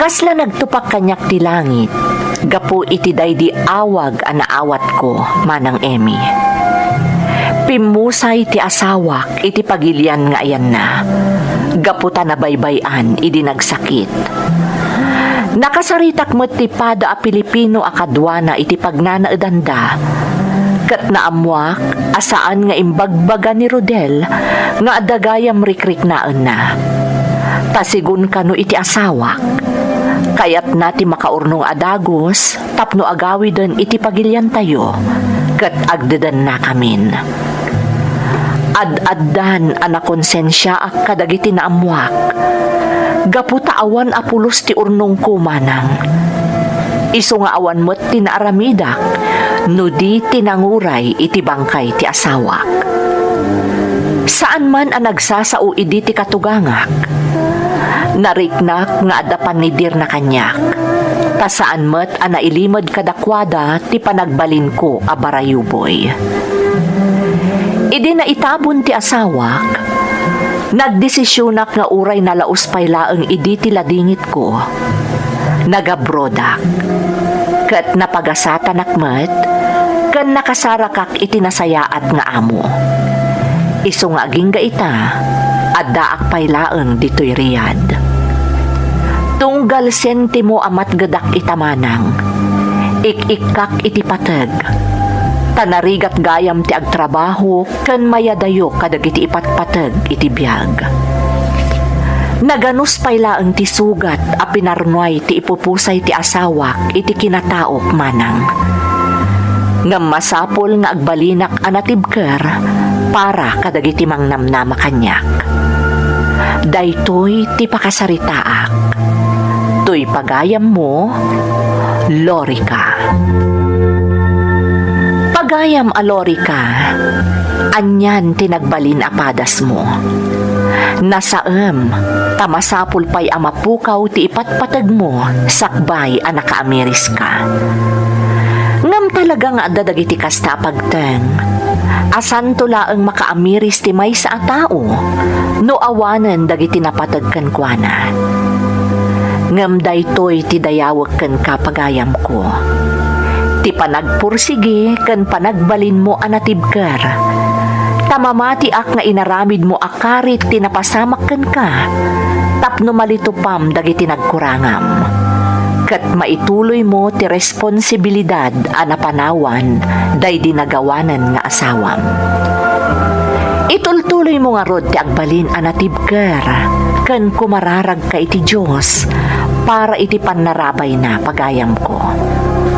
Kasla nagtupak kaniak ti langit gapu iti daydi awag a naawatko, Manang Emmy. Pimmusay ti asawak iti pagilian nga ayanna, gapu ta nabaybay-an idi nagsakit. Nakasaritak met ti pada a Pilipino a kaduana iti pagnanaedanda, ket naammoak a saan nga imbagbaga ni Rodel nga adda gayam rikriknaenna. Ta sigun kano iti asawak, kayatna ti makaurnong a dagus tapno agawiden iti pagiliantayo, ket agdedennakamin. Ad-addan a nakonsensiaak kadagiti naammoak, gapu ta awan a pulos ti urnongko, Manang. Isu nga awan met ti naaramidak no di ti nanguray iti bangkay ti asawak. Saan man a nagsasao idi ti katugangak. Nariknak nga adda pannidirna kaniak, ta saan met a nailimed kadakuada ti panagbalinko a barayuboy. Idi naitabon ti asawak, nagdesisionak nga uray nalaus pay laeng idi ti ladingitko, nagabroadak, ket napagasatanak met, ken nakasarakak iti nasayaat nga amo. Isu nga agingga ita, addaak pay laeng ditoy Riyadh. Tunggal sentimo a matgedak ita, Manang, ik-ikkak iti pateg, ta narigat gayam ti agtrabaho ken mayadayo kadagiti ipatpateg iti biag. Naganus pay laeng ti sugat a pinarnuay ti ipupusay ti asawak iti kinataok, Manang. Ngem masapul nga agbalinak a natibker para kadagiti mangnamnama kaniak. Daytoy ti pakasaritaak. Toy pagayammo, Lorica. Pagayam a Lorica, anian ti nagbalin a padasmo? Nasaem, ta masapul pay a mapukaw ti ipatpategmo sakbay a nakaamiriska. Ngem talaga nga adda dagiti kasta a pagteng, a santo laeng makaamiris ti maysa a tao no awanen dagiti napateg kenkuana. Ngem daytoy ti dayawek kenka, pagayamko, ti panagpursigi ken panagbalinmo a natibker, ta mamatiak nga inaramidmo a karit ti napasamak kenka tapno malitupam dagiti nagkurangam, ket maituloymo ti responsibilidad a napanawan daydi nagawanan nga asawam. Itultuloymo ngarud ti agbalin a natibker ken kumararagka iti Dios para iti pannarabayna, pagayamko.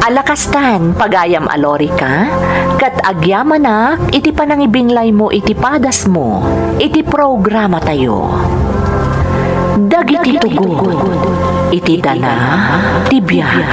Ala kastan, pagayam a Lorica, ket agyamanak iti panangibinglaymo iti padasmo iti programatayo, Dagiti Tugon iti Dana ti Biag.